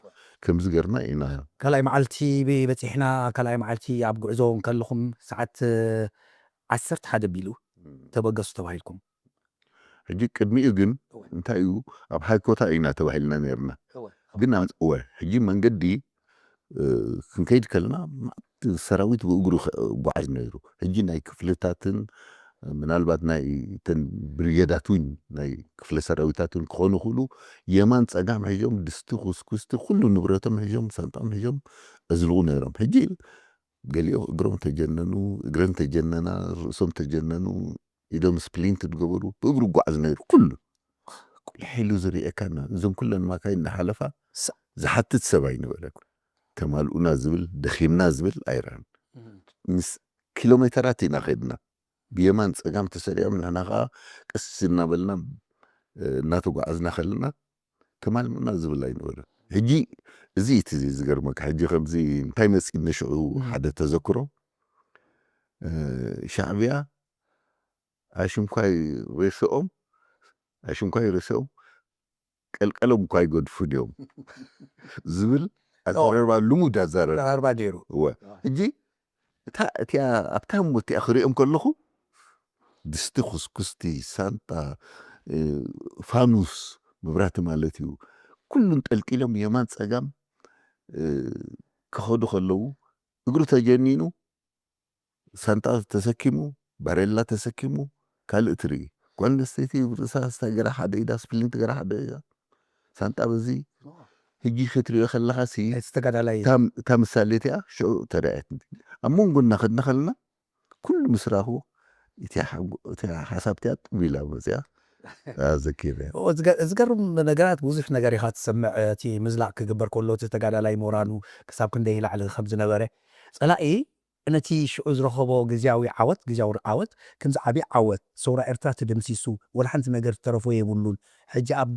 ከምዚ ገርና ኢና። ካልኣይ መዓልቲ ብ-፣ በጺሕና፣ ካልኣይ መዓልቲ ኣብ ጉዕዞ እንከለኹም ሰዓት፣ እ፣ ዓሰርተ ሓደ ቢሉ እም። ተበገሱ ተባሂልኩም። ሕጂ ቅድሚኡ ግን እወ። እንታይ እዩ፣ ኣብ ሃይኮታ ኢና ተባሂልና ነርና። እወ። ግን ኣም-፣ እወ፣ ሕጂ መንገዲ፣ እ፣ ክንከይድ ከለና፣ መዓት ሰራዊት ብእግሩ ኸ-፣ ጓዓዝ ነይሩ። ሕጂ ናይ ክፍልታትን፣ ምናልባት ናይ ተን ብርጌዳት እውን ናይ ክፍለ ሰራዊታትን ክኾኑ ይኽእሉ፣ የማን ጸጋም ሒዞም፣ ድስቲ፣ ኩስኩስቲ፣ ኩሉ ንብረቶም ሒዞም፣ ሳንጣኦም ሒዞም፣ እዝልቑ ነይሮም። ሕጂ ገሊኦም እግሮም ተጀነኑ፣ እግረን ተጀነና፣ ርእሶም ተጀነኑ፣ ኢዶም ስፕሊንት ዝገበሩ፣ ብእግሩ ይጓዓዝ ነይሩ፣ ኩሉ። ቁልሕ ኢሉ ዝርእየካና፣ እዞም ኩለን ማካይን እናሓለፋ፣ ሳ-፣ ዝሓትት ሰብ ኣይነበረን። ተማልኡና ዝብል፣ ደኺምና ዝብል ኣይረኣን። እም። ምስ ኪሎ ሜተራት ኢና ኸድና። ብየማን ጸጋም ተሰሪዖም፣ ንሕና ኸዓ ቀስ እናበልና፣ እ፣ እናተጓዓዝና ከለና፣ ተማልኡና ዝብል ኣይነበረን። ሕጂ እዚ እቲ ዝገርመካ፣ ሕጂ ከምዚ እንታይ መጺእኒ ሽዑ እም። ሓደ ተዘክሮ፣ እ፣ ሻዕብያ ኣሽንኳይ ሬስኦም፣ ኣሽንኳይ ሬስኦም ቀልቀሎም እኳ ይገድፉን እዮም ዝብል ኦ። ኣዘራርባ ልሙድ ኣዘራርባ። ኣዘራርባ ነይሩ። እወ። ሕጂ እታ፣ እቲኣ፣ ኣብታ እሞ እቲኣ ክሪኦም ከለኹ፣ ድስቲ፣ ኩስኩስቲ፣ ሳንጣ፣ እ፣ ፋኑስ፣ መብራህቲ ማለት እዩ፣ ኩሉ እንጠልቂሎም የማን ጸጋም፣ እ፣ ክኸዱ ከለዉ፣ እግሩ ተጀኒኑ፣ ሳንጣ ተሰኪሙ፣ ባሬላ ተሰኪሙ፣ ካልእ ትርኢ። ጓል ኣንስተይቲ ርእሳ ዝተገራ ሓደ ኢዳ ስፕሊንት ገራ ሓደ ኢዳ ሳንጣ በዚ ሕጂ ክትሪኦ ከለኻ ሲ እቲ ተጋዳላይ እታ ምሳሌ እቲኣ ሽዑ ተረኣየትኒ። ኣብ መንጎና ከድና ከለና ኩሉ ምስ ረኣኽዎ እቲኣ ሓሳብ እቲኣ ጥብ ኢላ መፅያ ኣዘኪረ። ዝገርም ነገራት ብዙሕ ነገር ኢኻ ትሰምዕ። እቲ ምዝላቕ ክግበር ከሎ እቲ ተጋዳላይ ሞራሉ ክሳብ ክንደይ ላዕሊ ከም ዝነበረ ጸላኢ ነቲ ሽዑ ዝረኸቦ ግዝያዊ ዓወት ግዝያዊ ዓወት ከምዚ ዓብዪ ዓወት ሰውራ ኤርትራ ተደምሲሱ ወላ ሓንቲ ነገር ዝተረፎ የብሉን። ሕጂ ኣብ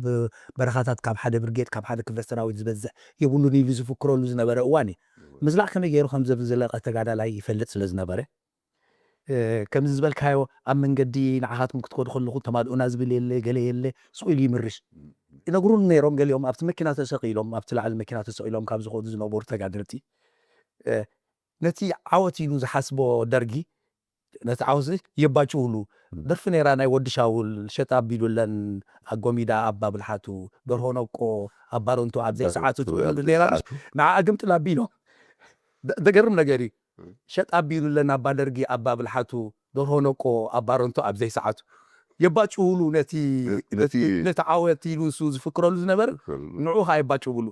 በረኻታት ካብ ሓደ ብርጌድ ካብ ሓደ ክፍለ ሰራዊት ዝበዝሕ የብሉን ኢሉ ዝፍክረሉ ዝነበረ እዋን እዩ። ምዝላቕ ከመይ ገይሩ ከም ዝለቐ ተጋዳላይ ይፈልጥ ስለ ዝነበረ ከምዚ ዝበልካዮ ኣብ መንገዲ ንዓኻትኩም ክትከዱ ከለኹ ተማልኡና ዝብል የለ ገለ የለ ስቕ ኢሉ ይምርሽ ይነግሩን ነይሮም። ገሊኦም ኣብቲ መኪና ተሰቒሎም ኣብቲ ላዕሊ መኪና ተሰቒሎም ካብ ዝኸዱ ዝነበሩ ተጋደልቲ ነቲ ዓወት ኢሉ ዝሓስቦ ደርጊ ነቲ ዓወት የባጭውሉ ደርፊ ነይራ ናይ ወዲ ሻውል ሸጥ ኣቢሉለን ኣጎሚዳ ኣባ ብልሓቱ ደርሆ ነቆ ኣብ ባረንቱ ኣብ ዘይሰዓቱ ትብሉ ነይራ። ንዓ ኣግምጥል ኣቢሎም ደገርም ነገር እዩ። ሸጥ ኣቢሉለን ኣባ ደርጊ ኣባ ብልሓቱ ደርሆ ነቆ ኣብ ባረንቱ ኣብ ዘይሰዓቱ የባጭውሉ ነቲ ዓወት ኢሉ እሱ ዝፍክረሉ ዝነበር ንዑ ከዓ የባጭውሉ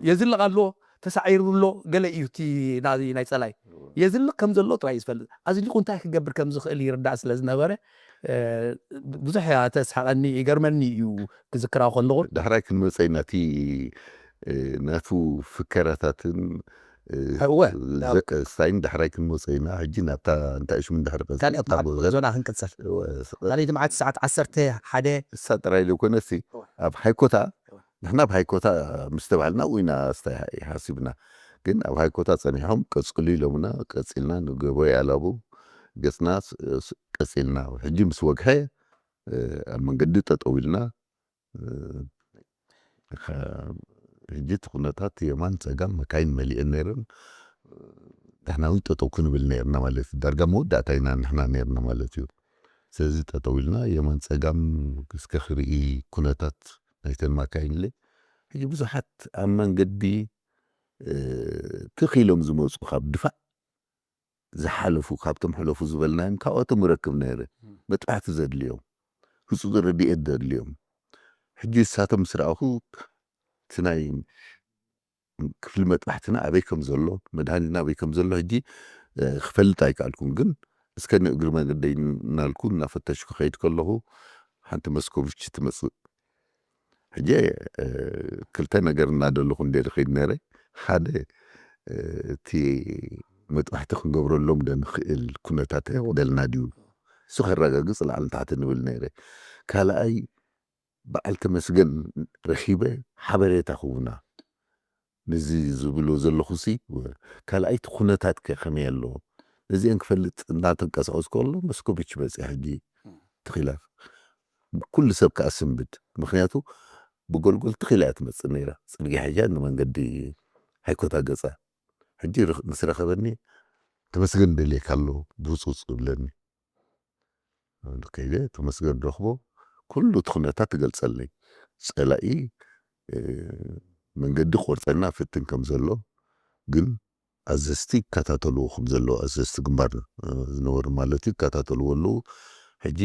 የዝልቕ ኣሎ ተሳዒሩ ኣሎ ገለ እዩ እቲ ናይ ጸላይ የዝልቕ ከም ዘሎ ጥራይ ዝፈልጥ ኣዝሊቑ እንታይ ክገብር ከም ዝኽእል ይርዳእ ስለ ዝነበረ ብዙሕ እያ ተስሓቐኒ ይገርመኒ እዩ ክዝክራ ከለኹ። ዳሕራይ ክንመፀ ኢና እቲ ናቱ ፍከራታትን እወ ስታይን ዳሕራይ ክንመፀ ኢና። ሕጂ ናብታ እንታይ ሽሙ ድሕሪ ካልኦት ዞና ክንቅፅል ካልኦት መዓልቲ ሰዓት ዓሰርተ ሓደ እሳ ጥራይ ዘይኮነሲ ኣብ ሃይኮታ ንሕና ኣብ ሃይኮታ ምስ ተባህልና ውኢና ስታይ ሓሲብና ግን ኣብ ሃይኮታ ፀኒሖም ቀፅሉ ኢሎምና ቀፂልና ንገቦ ያላቡ ገፅና ቀፂልና ሕጂ ምስ ወግሐ ኣብ መንገዲ ጠጠው ኢልና ሕጂ እቲ ኩነታት የማን ፀጋም መካይን መሊአን ነይረን ዳሕና እውን ጠጠው ክንብል ነይርና ማለት እዩ ዳርጋ መወዳእታ ኢና ንሕና ነይርና ማለት እዩ ስለዚ ጠጠው ኢልና የማን ፀጋም እስከ ክርኢ ኩነታት ናይተን ማካይን ለ ሕጂ ብዙሓት ኣብ መንገዲ ትኽ ኢሎም ዝመፁ ካብ ድፋዕ ዝሓለፉ ካብቶም ሕለፉ ዝበልናዮም ካብኣቶም ይረክብ ነይረ መጥባሕቲ ዘድልዮም ህፁፅ ረድኤት ዘድልዮም ሕጂ እሳቶም ምስ ረኣኹ እቲ ናይ ክፍሊ መጥባሕትና ኣበይ ከም ዘሎ መድሃኒትና ኣበይ ከም ዘሎ ሕጂ ክፈልጥ ኣይከኣልኩን ግን እስከ ንእግሪ መገደይ እናልኩ እናፈተሽኩ ከይድ ከለኹ ሓንቲ መስኮብች ትመፅእ ሕጂ ክልተ ነገር እናደለኹ እንደ ዝኸይድ ነረ ሓደ እቲ መጥባሕቲ ክንገብረሎም ደንኽእል ኩነታት ደልና ድዩ እሱ ከረጋግፅ ላዕሊ ታሕቲ ንብል ነረ ካልኣይ በዓል ተመስገን ረኺበ ሓበሬታ ክውና ነዚ ዝብሎ ዘለኹ ሲ ካልኣይቲ ኩነታት ከ ከመይ ኣሎ ነዚአን ክፈልጥ እናተንቀሳቀስ ከሎ መስኮቪች መፅያ ሕጂ ትኺላ ኩሉ ሰብ ከዓ ስንብድ ምክንያቱ ብጎልጎል ትኺላ እያ ትመፅእ ነይራ ፅርጊያ ሕጃ ንመንገዲ ሃይኮታ ገፃ ሕጂ ምስ ረኸበኒ ተመስገን ደልየካ ኣሎ ብህፁፅ ይብለኒ ከይደ ተመስገን ረኽቦ ኩሉ እቲ ኩነታት ትገልፀለይ ፀላኢ መንገዲ ክቆርፀና ፍትን ከም ዘሎ ግን ኣዘዝቲ ይከታተልዎ ከም ዘለዉ ኣዘዝቲ ግንባር ዝነበሩ ማለት እዩ ይከታተልዎ ኣለዉ ሕጂ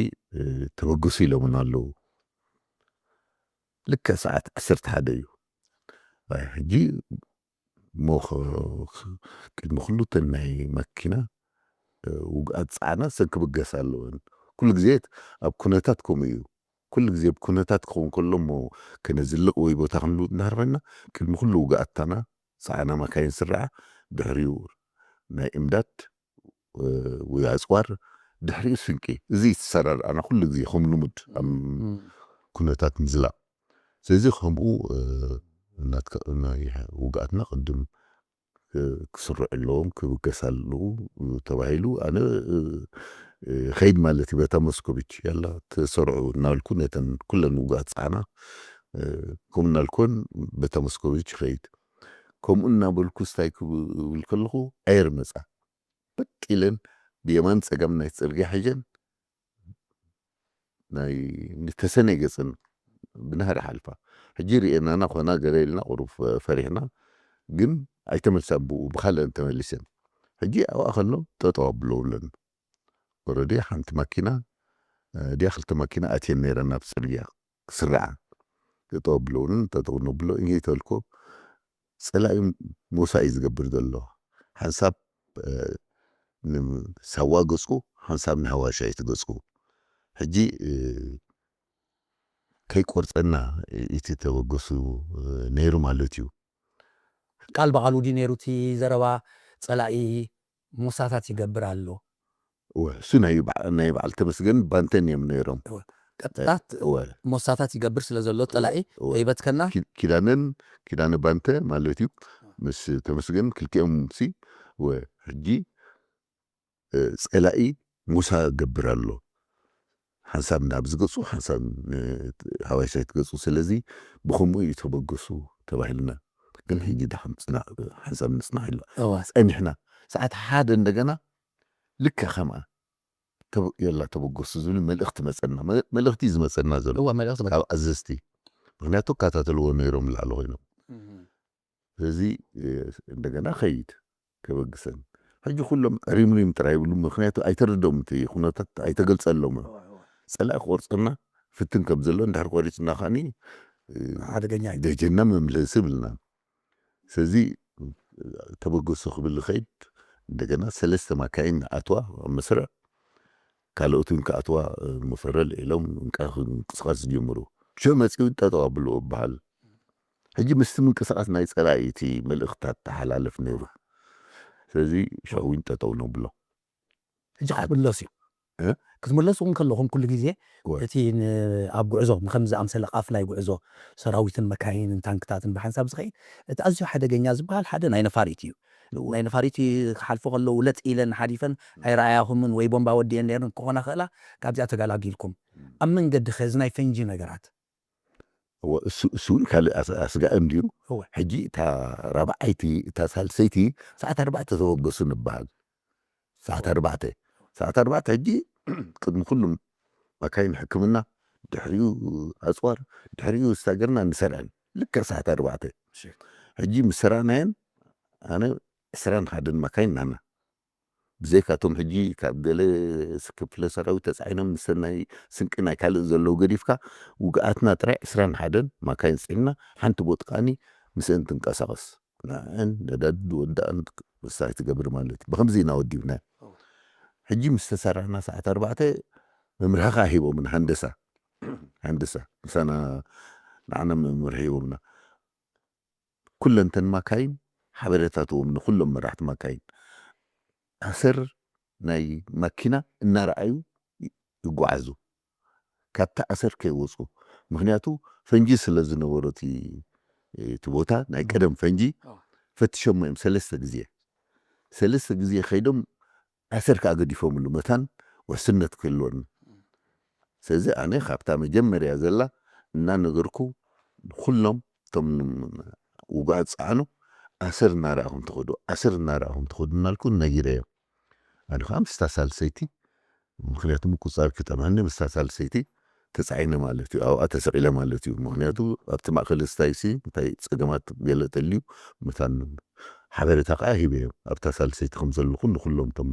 ተበግሱ ኢሎምና ኣለዉ ልክዕ ሰዓት ዓሰርተ ሓደ እዩ ሕጂ እሞ ቅድሚ ኩሉ እተን ናይ መኪና ውግኣት ፃዕና ሰን ክብገስ ኣለወን ኩሉ ግዜ ኣብ ኩነታት ከምኡ እዩ ኩሉ ግዜ ብኩነታት ክኸውን ከሎ እሞ ከነዝልቕ ወይ ቦታ ክንልውጥ እንዳሃር ኮይና ቅድሚ ኩሉ ውግኣትታና ፃዕና ማካይን ስርዓ ድሕሪኡ ናይ እምዳድ ወይ ኣፅዋር ድሕሪኡ ስንቂ እዚ ይተሰራርኣና ኩሉ ግዜ ከም ልሙድ ኣብ ኩነታት ምዝላቕ ስለዚ ከምኡ ውግኣትና ቅድም ክስርዑ ኣለዎም ክብገስ ኣለዉ ተባሂሉ ኣነ ከይድ ማለት እዩ በታ ሞስኮቪች ያላ ተሰርዑ እናበልኩ ነተን ኩለን ውግኣት ፃዕና ከምኡ እናልኮን በታ ሞስኮቪች ይኸይድ ከምኡ እናበልኩ ስታይ ክብል ከለኹ ኣየር መፃ በጥ ኢለን ብየማን ፀጋም ናይ ፅርግያ ሒጀን ናይ ንተሰነይ ገፅን ብናህሪ ሓልፋ ሕጂ ርኤናና ኮና ገለ ኢልና ቁሩብ ፈሪሕና ግን ኣይተመልሳ ብኡ ብካልአን ተመሊሰን ሕጂ ኣብኣ ከሎ ጠጠው ኣብሎ ብለን ወረዲ ሓንቲ ማኪና ድያ ክልተ ማኪና ኣትየን ነይረን ናብ ጽርግያ ክስርዓ። ጠጠው ኣብለውንን ጠጠው ነብሎ እንጌ ተልኮ ጸላኢ ሞሳ እዩ ዝገብር ዘሎ። ሓንሳብ ሳዋ ገጹ፣ ሓንሳብ ንሃዋሻይት ገጹ። ሕጂ ከይቆርጸና እቲ ተበገሱ ነይሩ ማለት እዩ። ቃል ብቓሉ ድዩ ነይሩ እቲ ዘረባ? ጸላኢ ሞሳታት ይገብር ኣሎ። እሱ ናይ በዓል ተመስገን ባንተን እዮም ነይሮም። ቀጥታት ሞሳታት ይገብር ስለ ዘሎ ጸላኢ ይበትከና። ኪዳነን ኪዳነ ባንተ ማለት እዩ ምስ ተመስገን ክልቲኦም ሲ ሕጂ ጸላኢ ሞሳ ገብር ኣሎ። ሓንሳብ ናብ ዝገጹ ሓንሳብ ሃዋይሳይ ትገጹ። ስለዚ ብኸምኡ እዩ ተበገሱ ተባሂልና። ግን ሕጂ ድሓን ሓንሳብ ንጽናሕ ኢሉ ጸኒሕና። ሰዓት ሓደ እንደገና ልካ ከምኣ የላ ተበገሱ ዝብል መልእኽቲ መጸና። መልእኽቲ እዩ ዝመጸና ዘሎ ካብ ኣዘዝቲ። ምክንያቱ እከታተልዎ ነይሮም ላዕሊ ኮይኖም። ስለዚ እንደገና ኸይድ ከበግሰን። ሕጂ ኩሎም ዕሪምሪም ጥራይ ይብሉ። ምክንያቱ ኣይተረድኦም እቲ ኩነታት ኣይተገልጸሎም። ጸላኢ ክቆርጸና ፍትን ከም ዘሎ እንድሕር ቆሪጽና ከዓኒ ሓደገኛ እዩ። ደጀና መምለሲ ብልና። ስለዚ ተበገሱ ክብል ኸይድ እንደገና ሰለስተ ማካይን ኣትዋ ኣብ መስርዕ ካልኦት እውን ክኣትዋ መፈረል ኢሎም ምንቅስቃስ ዝጀምሩ። ሽዑ መፂኡ ጠጠው ኣብልዎ ይበሃል። ሕጂ ምስቲ ምንቅስቃስ ናይ ፀላኢ እቲ መልእኽታት ተሓላልፍ ነይሩ። ስለዚ ሽዑ እውን ጠጠው ነብሎ። ሕጂ ክትምለሱ ክትምለሱ እውን ከለኹም ኩሉ ግዜ እቲ ኣብ ጉዕዞ ንከም ዝኣምሰለ ቃፍላይ ጉዕዞ ሰራዊትን መካይንን ታንክታትን ብሓንሳብ ዝኸይድ እቲ ኣዝዩ ሓደገኛ ዝበሃል ሓደ ናይ ነፋሪት እዩ። ናይ ነፋሪት ክሓልፎ ከለዉ ለጥ ኢለን ሓዲፈን ኣይረኣያኹምን ወይ ቦምባ ወዲአን ነይረን ክኾና ክእላ፣ ካብዚኣ ተጋላጊልኩም። ኣብ መንገዲ ከዚ ናይ ፈንጂ ነገራት እሱ እውን ካልእ ኣስጋእም ድዩ? ሕጂ እታ ራብዓይቲ እታ ሳልሰይቲ ሰዓት ኣርባዕተ ተበገሱ ንበሃል። ሰዓት ኣርባዕተ ሰዓት ኣርባዕተ ሕጂ ቅድሚ ኩሉም ማካይን ሕክምና ድሕሪኡ ኣፅዋር ድሕሪኡ ዝሳገርና ንሰርዐን ልክዕ ሰዓት ኣርባዕተ ሕጂ ምስ ሰራዕናየን ኣነ ዕስራን ሓደን ማካይን ናና ብዘይካቶም ሕጂ ካብ ገለ ክፍለ ሰራዊት ተፃዒኖም ምስ ናይ ስንቂ ናይ ካልእ ዘለዉ ገዲፍካ ውግኣትና ጥራይ ዕስራን ሓደን ማካይን ፅዒንና ሓንቲ ቦጥ ከዓኒ ምስአን ትንቀሳቐስ ንዕን ነዳዲ ዝወድኣን ምሳይ ትገብር ማለት እዩ። ብከምዚ ኢና ወዲብና። ሕጂ ምስ ተሰራሕና ሰዓት ኣርባዕተ መምርሒ ከዓ ሂቦምና ሃንደሳ ሃንደሳ ምሳና ንዓና መምርሒ ሂቦምና። ኩለንተን ማካይን ሓበሬታትዎም ንኩሎም መራሕቲ ማካይን ኣሰር ናይ ማኪና እናረኣዩ ይጓዓዙ። ካብቲ ኣሰር ከይወፁ ምክንያቱ ፈንጂ ስለ ዝነበሮ እቲ ቦታ ናይ ቀደም ፈንጂ ፈትሸሞ እዮም ሰለስተ ግዜ ሰለስተ ግዜ ከይዶም ኣሰር ከዓ ገዲፎምሉ መታን ውሕስነት ክህልወኒ። ስለዚ ኣነ ካብታ መጀመርያ ዘላ እናነገርኩ ንኩሎም እቶም ውጉኣት ዝፀዓኑ ኣሰር እናረኣኹም ትኸዱ ኣሰር እናረኣኹም ትኸዱ እናልኩ ነጊረዮም። ኣነ ከዓ ምስታ ሳልሰይቲ ምክንያቱ ምቁፃር ክጠምዐኒ ምስታ ሳልሰይቲ ተፃዒነ ማለት እዩ ኣብኣ ተሰቂለ ማለት እዩ። ምክንያቱ ኣብቲ ማእከል ስታይሲ እንታይ ፀገማት ገለ ተልዩ መታን ሓበሬታ ከዓ ሂበዮም ኣብታ ሳልሰይቲ ከም ዘለኹ ንኩሎም እቶም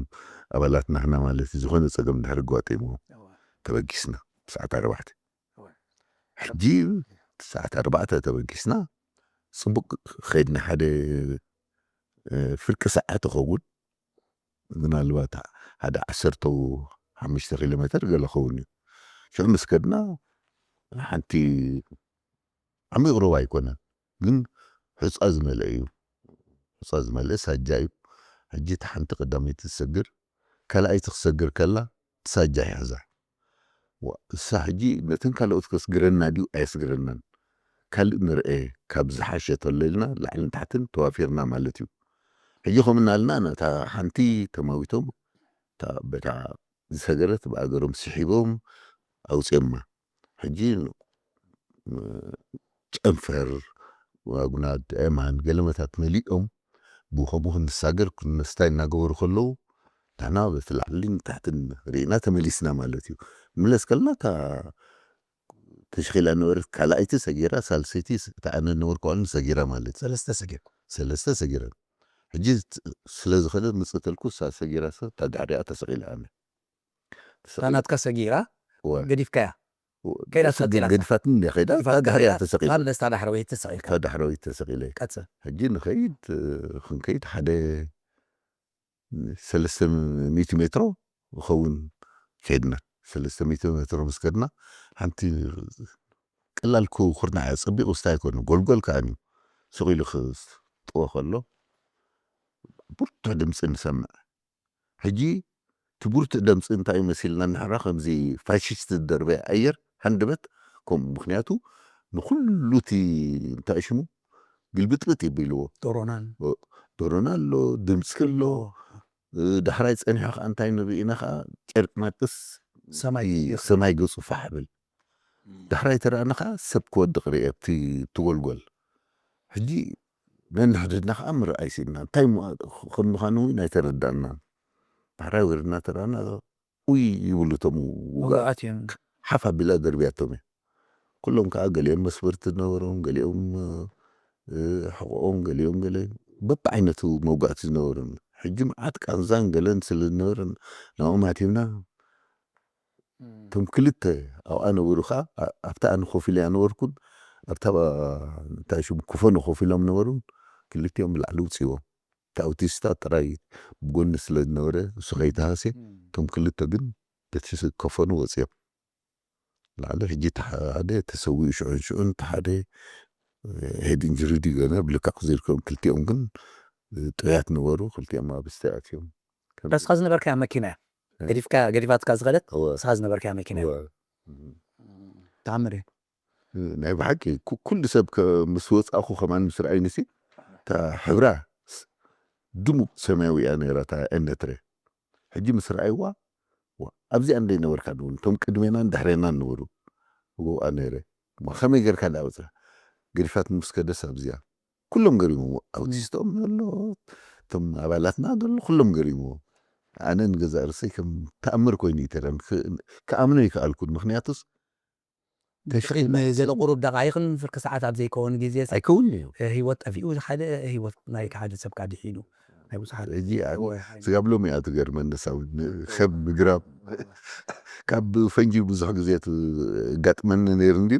ኣባላት ናህና ማለት እዩ። ዝኾነ ፀገም ድሕሪ ኣጋጢምዎ ተበጊስና ሰዓት ኣርባዕተ ሕጂ ሰዓት ኣርባዕተ ተበጊስና ፅቡቅ ከይድና ሓደ ፍርቂ ሰዓት ይኸውን ምናልባት ሓደ ዓሰርተ ሓሙሽተ ኪሎ ሜትር ገለ ኸውን እዩ። ሽዑ ምስ ከድና ሓንቲ ዓሚቕ ሩባ ኣይኮነን ግን ሑፃ ዝመልአ እዩ። ሑፃ ዝመልአ ሳጃ እዩ። ሕጂ እቲ ሓንቲ ቀዳመይቲ ትሰግር ካልኣይቲ ክትሰግር ከላ እቲ ሳጃ ይሕዛ። እሳ ሕጂ ነተን ካልኦት ከስግረና ድዩ ኣየስግረናን ካልእ ንርአ ካብ ዝሓሸ ተሎ ኢልና ላዕልን ታሕትን ተዋፊርና ማለት እዩ። ሕጂ ከም እናልና ነታ ሓንቲ ተማዊቶም በታ ዝሰገረት ብኣገሮም ስሒቦም ኣውፅኦማ። ሕጂ ጨንፈር ዋጉናት ኣእማን ገለመታት መሊኦም ብኸምኡ ክንሳገር ክንስታይ እናገበሩ ከለዉ ንሕና በቲ ላዕልን ታሕትን ርኢና ተመሊስና ማለት እዩ። ምለስ ከለና እታ ተሽኺላ ነበረት ካልኣይቲ ሰጊራ ሳልሰይቲ እታ ኣነ ነበርኩ ሰጊራ ማለት እዩ። ሰለስተ ሰጊራ ሰለስተ ሰጊረን ሕጂ ስለ ዝኸደት ምፅእ ተልኩ እሳ ሰጊራ ሰብ እታ ድሕሪኣ ተሰቒላ ኣነ እታ ናትካ ሰጊራ እወ። ገዲፍካያ እወ። ከይዳ ገዲፋት ተቐጺላ። ገዲፋት እንደ ከይዳ ገዲፋት ዳህርያ ተቐጺላ። ተሰቒለ ካብ ነስታ ዳሕረወይቲ ተሰቒልካ ካብ ዳሕረወይቲ ተሰቒለ ቀጽል ሕጂ ንኸይድ እ፣ ክንከይድ ሓደ ሰለስተ ሚእቲ ሜትሮ ይኸውን ከይድና ሰለስተ ሚእቲ ሜትሮ ምስ ከድና ሓንቲ ቀላል ኩ- ኩርናዕ እያ ጸቢቑ ስታይ ኣይኮነ ጎልጎል ከዓኒ ስቕ ኢሉ ክጥወ ከሎ ብርቱዕ ድምፂ ንሰምዕ ሕጂ እቲ ብርቱዕ ድምፂ እንታይ እዩ መሲልና ንሕራ ከምዚ ፋሽስት ዝደርበ ኣየር ሃንደበት ከምኡ ምክንያቱ ንኩሉ እቲ እንታይ ሽሙ ግልብጥብጥ ይብልዎ ዶሮናን ዶሮና ኣሎ ድምፂ ኣሎ እ፣ ዳሕራይ ፀኒሑ ከዓ እንታይ ንርኢ ኢና ከዓ ጨርቂ ማጥስ ሰማይ ይ- ሰማይ ገፁ ፋሕ ብል ዳሕራይ ተረኣና ከዓ ሰብ ክወድቕ ርእ ኣብቲ ትጎልጎል ሕጂ ነንሕድድና ከዓ ምርኣይ ሲልና እንታይ ሞ- ከም ምዃኑ እውን ኣይተረዳእናን ዳሕራይ ወርድና ተረኣና ኡይ ይብሉ እቶም ውጋ ውግኣት እዮም ሓፍ ኣቢላ ደርብያቶም እየ ኩሎም ከዓ ገሊኦም መስበርቲ ዝነበሮም ገሊኦም እ፣ ሕቆኦም ገሊኦም ገለ በብዓይነቱ መውጋእቲ ዝነበሮም ሕጂ መዓት ቃንዛን ገለን ስለ ዝነበረን ናብኦም ኣቲምና እቶም ክልተ ኣብኣ ነበሩ ከዓ ኣ- ኣብታ ኣነ ኮፍ ኢለ ነበርኩን ኣብታ እንታይ ሽሙ ክፈኑ ኮፍ ኢሎም ነበሩ ክልቲኦም ብላዕሊ ውፅዎም እቲ ኣውቲስታ ጥራይ ብጎኒ ስለ ዝነበረ እሱ ከይተሃስየ እቶም ክልተ ግን በቲ ከፈኑ ወፅዮም ላዕሊ ሕጂ እቲ ሓደ ተሰዊኡ ሽዑን ሽዑን እቲ ሓደ ሄድ ኢንጅሪ ድዩ ገለ ብልክዕ ክዘይርከም ክልቲኦም ግን ጥዑያት ነበሩ ክልቲኦም ኣብ ስተ ኣትዮም ንስኻ ዝነበርካያ መኪና እያ ገዲፍካ ገዲፋትካ ዝኸደት እወ፣ ንስኻ ዝነበርካያ መኪና እያ እወ። ተኣምር እዩ ናይ ብሓቂ ኩ- ኩሉ ሰብ ከ- ምስ ወፃእኹ ከማን ምስ ረኣይኒ ሲ እታ ሕብራ ስ- ድሙቕ ሰማያዊ እያ ነይራ እታ ኤነትረ ሕጂ ምስ ረኣይዋ ዋ፣ ኣብዚኣ እንደ ነበርካ ድውን እቶም ቅድሜናን ድሕሬናን ነበሩ እዋ ነይረ እሞ ከመይ ጌርካ ዳ ወፅእ ገዲፋት ምስ ከደስ ኣብዚኣ ኩሎም ገሪሞም ኣውቲስቶም ዘሎ እቶም ኣባላትና ዘሎ ኩሎም ገሪሞ ኣነ ንገዛእ ርእሰይ ከም ተኣምር ኮይኑ ይተረን ክኣምኖ ይከኣልኩን ምክንያቱስ ቅድሚ ገለ ቁሩብ ደቃይቕን ፍርቂ ሰዓት ኣብ ዘይከውን ግዜ ኣይከውን እዩ ህይወት ጠፊኡ ሓደ ህይወት ናይ ሓደ ሰብ ካ ድሒኑ ናይ ብዙሓት ሕጂ ስጋብ ሎሚ እያ ትገርመኒ ሳብ ከም ምግራብ ካብ ፈንጂ ብዙሕ ግዜ ኣጋጥመኒ ነይሩ እንዲ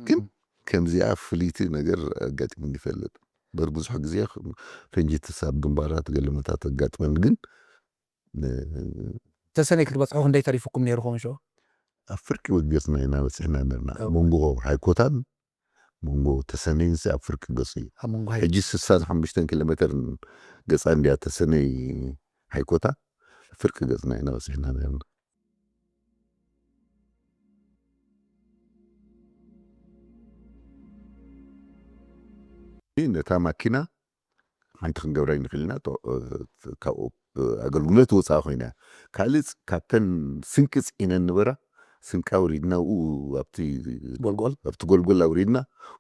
ግን ከምዚኣ ፍልይቲ ነገር ኣጋጢሙኒ ይፈልጥ በር ብዙሕ ግዜ ፈንጂ ትሳብ ግንባራት ገለመታት ኣጋጥመኒ ግን ተሰነይ ክትበፅሑ ክንደይ ተሪፉኩም ነይሩ ኸውን ሽዑ ኣብ ፍርቂ ወዲቕና ኢና በፂሕና ነርና መንጎ ሃይኮታን መንጎ ተሰነይን ኣብ ፍርቂ ገፁ እዩ ኣብ መንጎ ሕጂ ስሳን ሓሙሽተን ኪሎ ሜተር ገፃ እንዲያ ተሰነይ ሃይኮታ ፍርቂ ገፅና ኢና በፂሕና ነርና ነታ ማኪና ሓንቲ ክንገብራ ይንክእል ኢና ካብኡ ኣገልግሎት ወፃኢ ኮይና ካልእ ካብተን ስንቂ ፅዒነን ነበራ ስንቂ ኣውሪድና ኣብቲ ጎልጎል ኣብቲ ጎልጎል ኣውሪድና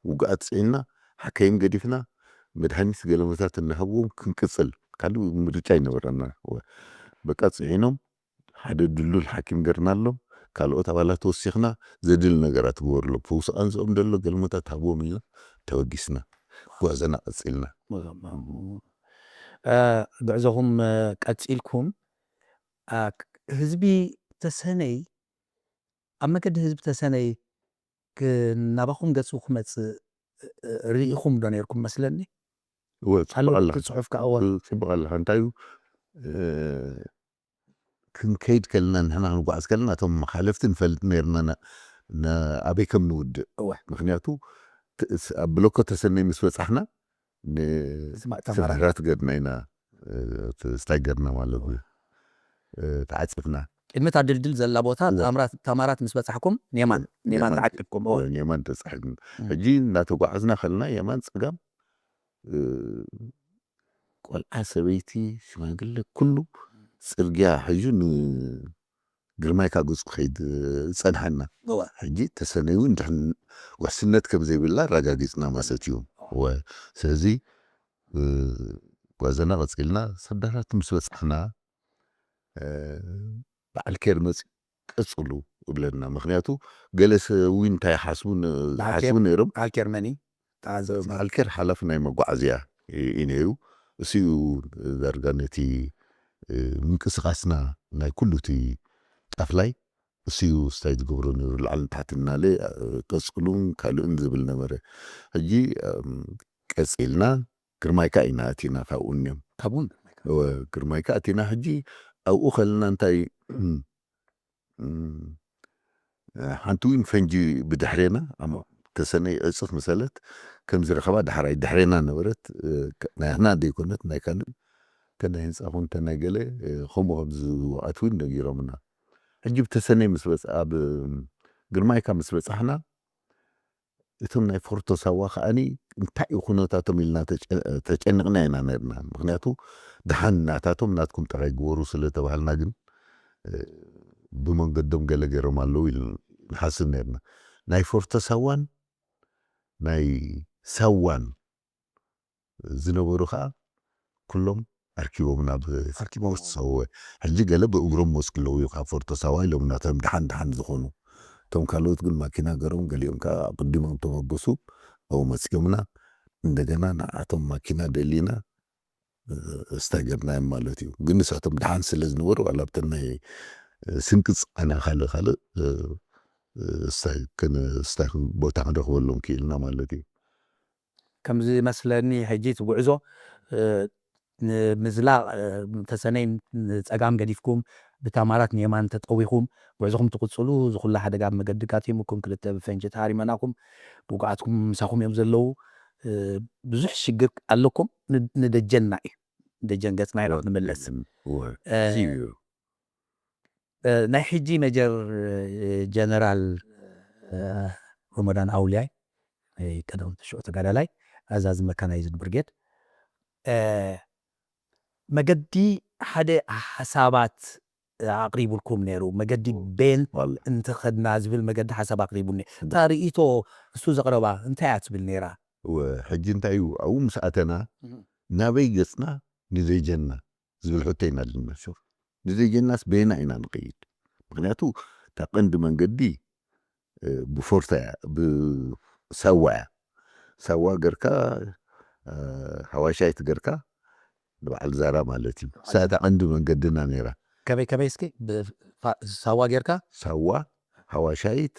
ውግኣት ፅዒንና ሓካይም ገዲፍና መድሃኒት ገለመታት እናሃብዎም ክንቅፅል ካልእ ምርጫ ይነበረና በቃ ፅዒኖም ሓደ ድሉል ሓኪም ገርናሎም ካልኦት ኣባላት ወሲኽና ዘድሊ ነገራት ግበርሎም ፈውሲ ቃንዝኦም ደሎ ገልሞታት ሃብዎም ኢልና ተበጊስና ጓዘና ቀፂልና ጉዕዞኹም ቀፂልኩም ህዝቢ ተሰነይ ኣብ መገዲ ህዝቢ ተሰነይ ናባኹም ገፁ ክመፅእ ርኢኹም ዶ ነርኩም መስለኒ ጽቡቕ ኣለኻ ጽሑፍ ከዓ እወ ጽቡቕ ኣለኻ እንታይ እዩ ክንከይድ ከለና ንሕና ክንጓዓዝ ከለና እቶም ሓለፍቲ ንፈልጥ ነርና ኣበይ ከም ንውድእ እወ ምክንያቱ ኣብ ብሎኮ ተሰነይ ምስ በፃሕና ተማራ ሰብሕራት ገድና ኢና ስታይ ገድና ማለት እዩ ተዓፂፍና ቅድሚ እታ ድልድል ዘላ ቦታ እወ። ታምራት- ታማራት ምስ በፃሕኩም ኔማን ኔማን ኔማን። ተዓቂብኩም እወ የማን ተፃሒፍና እም። ሕጂ እናተጓዓዝና ከለና የማን ፀጋም እ፣ ቆልዓ ሰበይቲ ሽማግለ ኩሉ ፅርግያ ሕዩ ንግርማይ ካብ ገፁ ክኸይድ ዝፀንሓና እወ ሕጂ ተሰነዩ እንድሕን ውሕስነት ከም ዘይብላ ኣረጋጊፅና ማለት እዩ እወ ስለዚ እ፣ ጓዘና ቀፂልና ሰዳራት ምስ በፃሕና እ፣ በዓል ኬር መፂ ቀፅሉ እብለና ምክንያቱ ገለ ሰብ እውን እንታይ ሓስቡ ን- በዓል ሓስቡ ነይሮም በዓል ኬር መኒ ተዓዘብቲ በዓል ኬር ሓላፊ ናይ መጓዓዝያ እዩ ነይሩ እሱ እዩ ዳርጋ ነቲ እ፣ ምንቅስቃስና ናይ ኩሉ እቲ ጣፍላይ ንሱ እዩ ስታይ ዝገብሮ ነይሩ፣ ላዕልን ታሕትን እናለ፣ እ፣ ቀጽሉን ካልእን ዝብል ነበረ። ሕጂ፣ እም፣ ቀጺልና ግርማይካ ኢና ኣቲና ካብኡ እኒኦም። ካብኡን እወ፣ ግርማይካ ኣቲና። ሕጂ ኣብኡ ከለና እንታይ፣ እም፣ ሓንቲ እውን ፈንጂ ብድሕሬና፣ ኣሞ-፣ ተሰነይ ዕጽፍ መሰለት ከም ዝረኸባ ዳሕራይ ድሕሬና ነበረት። እ፣ ከ-፣ ናይና ዘይኮነት፣ ናይ ካልእ፣ እተ ናይ ህንጻ ኹን፣ እተ ናይ ገለ፣ እ፣ ከምኡ ከም ዝወዓት እውን ነጊሮምና። ሕጂ ብተሰነይ ምስ በጽ-፣ ኣብ ግርማይካ ምስ በጻሕና፣ እቶም ናይ ፎርቶ ሳዋ ከኣኒ እንታይ እዩ ኩነታቶም ኢልና ተጨ-፣ ተጨኒቕና ኢና ነርና። ምኽንያቱ ደሓን ናታቶም ናትኩም ጥራይ ግበሩ ስለ ተባህልና ግን፣ እ፣ ብመንገዶም ገለ ገይሮም ኣለዉ ኢሉ ንሓስብ ነርና። ናይ ፎርቶ ሳዋን ናይ ሳዋን ዝነበሩ ከኣ ኩሎም ኣርኪቦም ናብ ኣርኪቦም። ፎርቶ ሳዋ። ሕጂ ገለ ብእግሮም ወስክ ኣለዉ እዩ፣ ካብ ፎርቶ ሳዋ ኢሎም ናቶም ደሓን ደሓን ዝኾኑ። እቶም ካልኦት ግን ማኪና ገሮም፣ ገሊኦም ከኣ ኣቕዲሞም ተበገሱ፣ ኣብኡ መጺኦምና። እንደገና ንዓቶም ማኪና ደሊና፣ እ፣ እስታይ ገርናዮም ማለት እዩ። ግን ንሳቶም ደሓን ስለ ዝነበሩ፣ ዋላ ኣብተን ናይ፣ እ፣ ስንቂ ጽዓና ካልእ ካልእ፣ እ፣ እ፣ እስታይ ክን-፣ እስታይ ቦታ ክንረኽበሎም ክኢልና ማለት እዩ። ከም ዝመስለኒ ሕጂ እቲ ጉዕዞ፣ እ፣ ንምዝላቕ፣ እ፣ ተሰነይ ንጸጋም ገዲፍኩም ብታማራት ንየማን ተጠዊኹም ጉዕዞኹም ትቕጽሉ፣ እዚ ኩሉ ሓደጋ ኣብ መገዲ ኣጋጢሙኩም፣ ክልተ ብፈንጂ ተሃሪመናኹም፣ ውጉኣትኩም ምሳኹም እዮም ዘለዉ። እ፣ ብዙሕ ሽግር ኣለኩም። ን-፣ ንደጀንና እዩ። ደጀን ገጽና ኢና ክንምለስ። እወ። እ፣ እዩ። እ፣ ናይ ሕጂ ሜጀር፣ እ፣ ጀነራል፣ እ፣ ረመዳን ኣውልያይ፣ እ፣ ቀደም ሽዑ ተጋዳላይ፣ ኣዛዚ መካናይዝድ ብርጌድ፣ እ፣ መገዲ ሓደ ሓሳባት ኣቕሪቡልኩም ነይሩ። መገዲ ቤን ዋላ። እንተኸድና ዝብል መገዲ ሓሳብ ኣቕሪቡኒ። እታ ርእይቶ እሱ ዘቕረባ እንታይ እያ ትብል ነይራ? እወ፣ ሕጂ እንታይ እዩ? ኣብኡ ምስ ኣተና፣ እህ። ናበይ ገጽና ንደጀንና ዝብል ሕቶ ኢና ኣለና። ሹር። ንደጀንናስ በየና ኢና ንኸይድ? ምኽንያቱ እታ ቀንዲ መንገዲ፣ እ፣ ብፎርታ እያ፣ ብሳዋ እያ። ሳዋ ገርካ፣ እ፣ ሃዋሻይት ገርካ ንበዓል ዛራ ማለት እዩ። እሳ እታ ቀንዲ መንገድና ነይራ። ከመይ ከመይ እስኪ? ብፋ-፣ ሳዋ ጌርካ? ሳዋ፣ ሃዋሻይት፣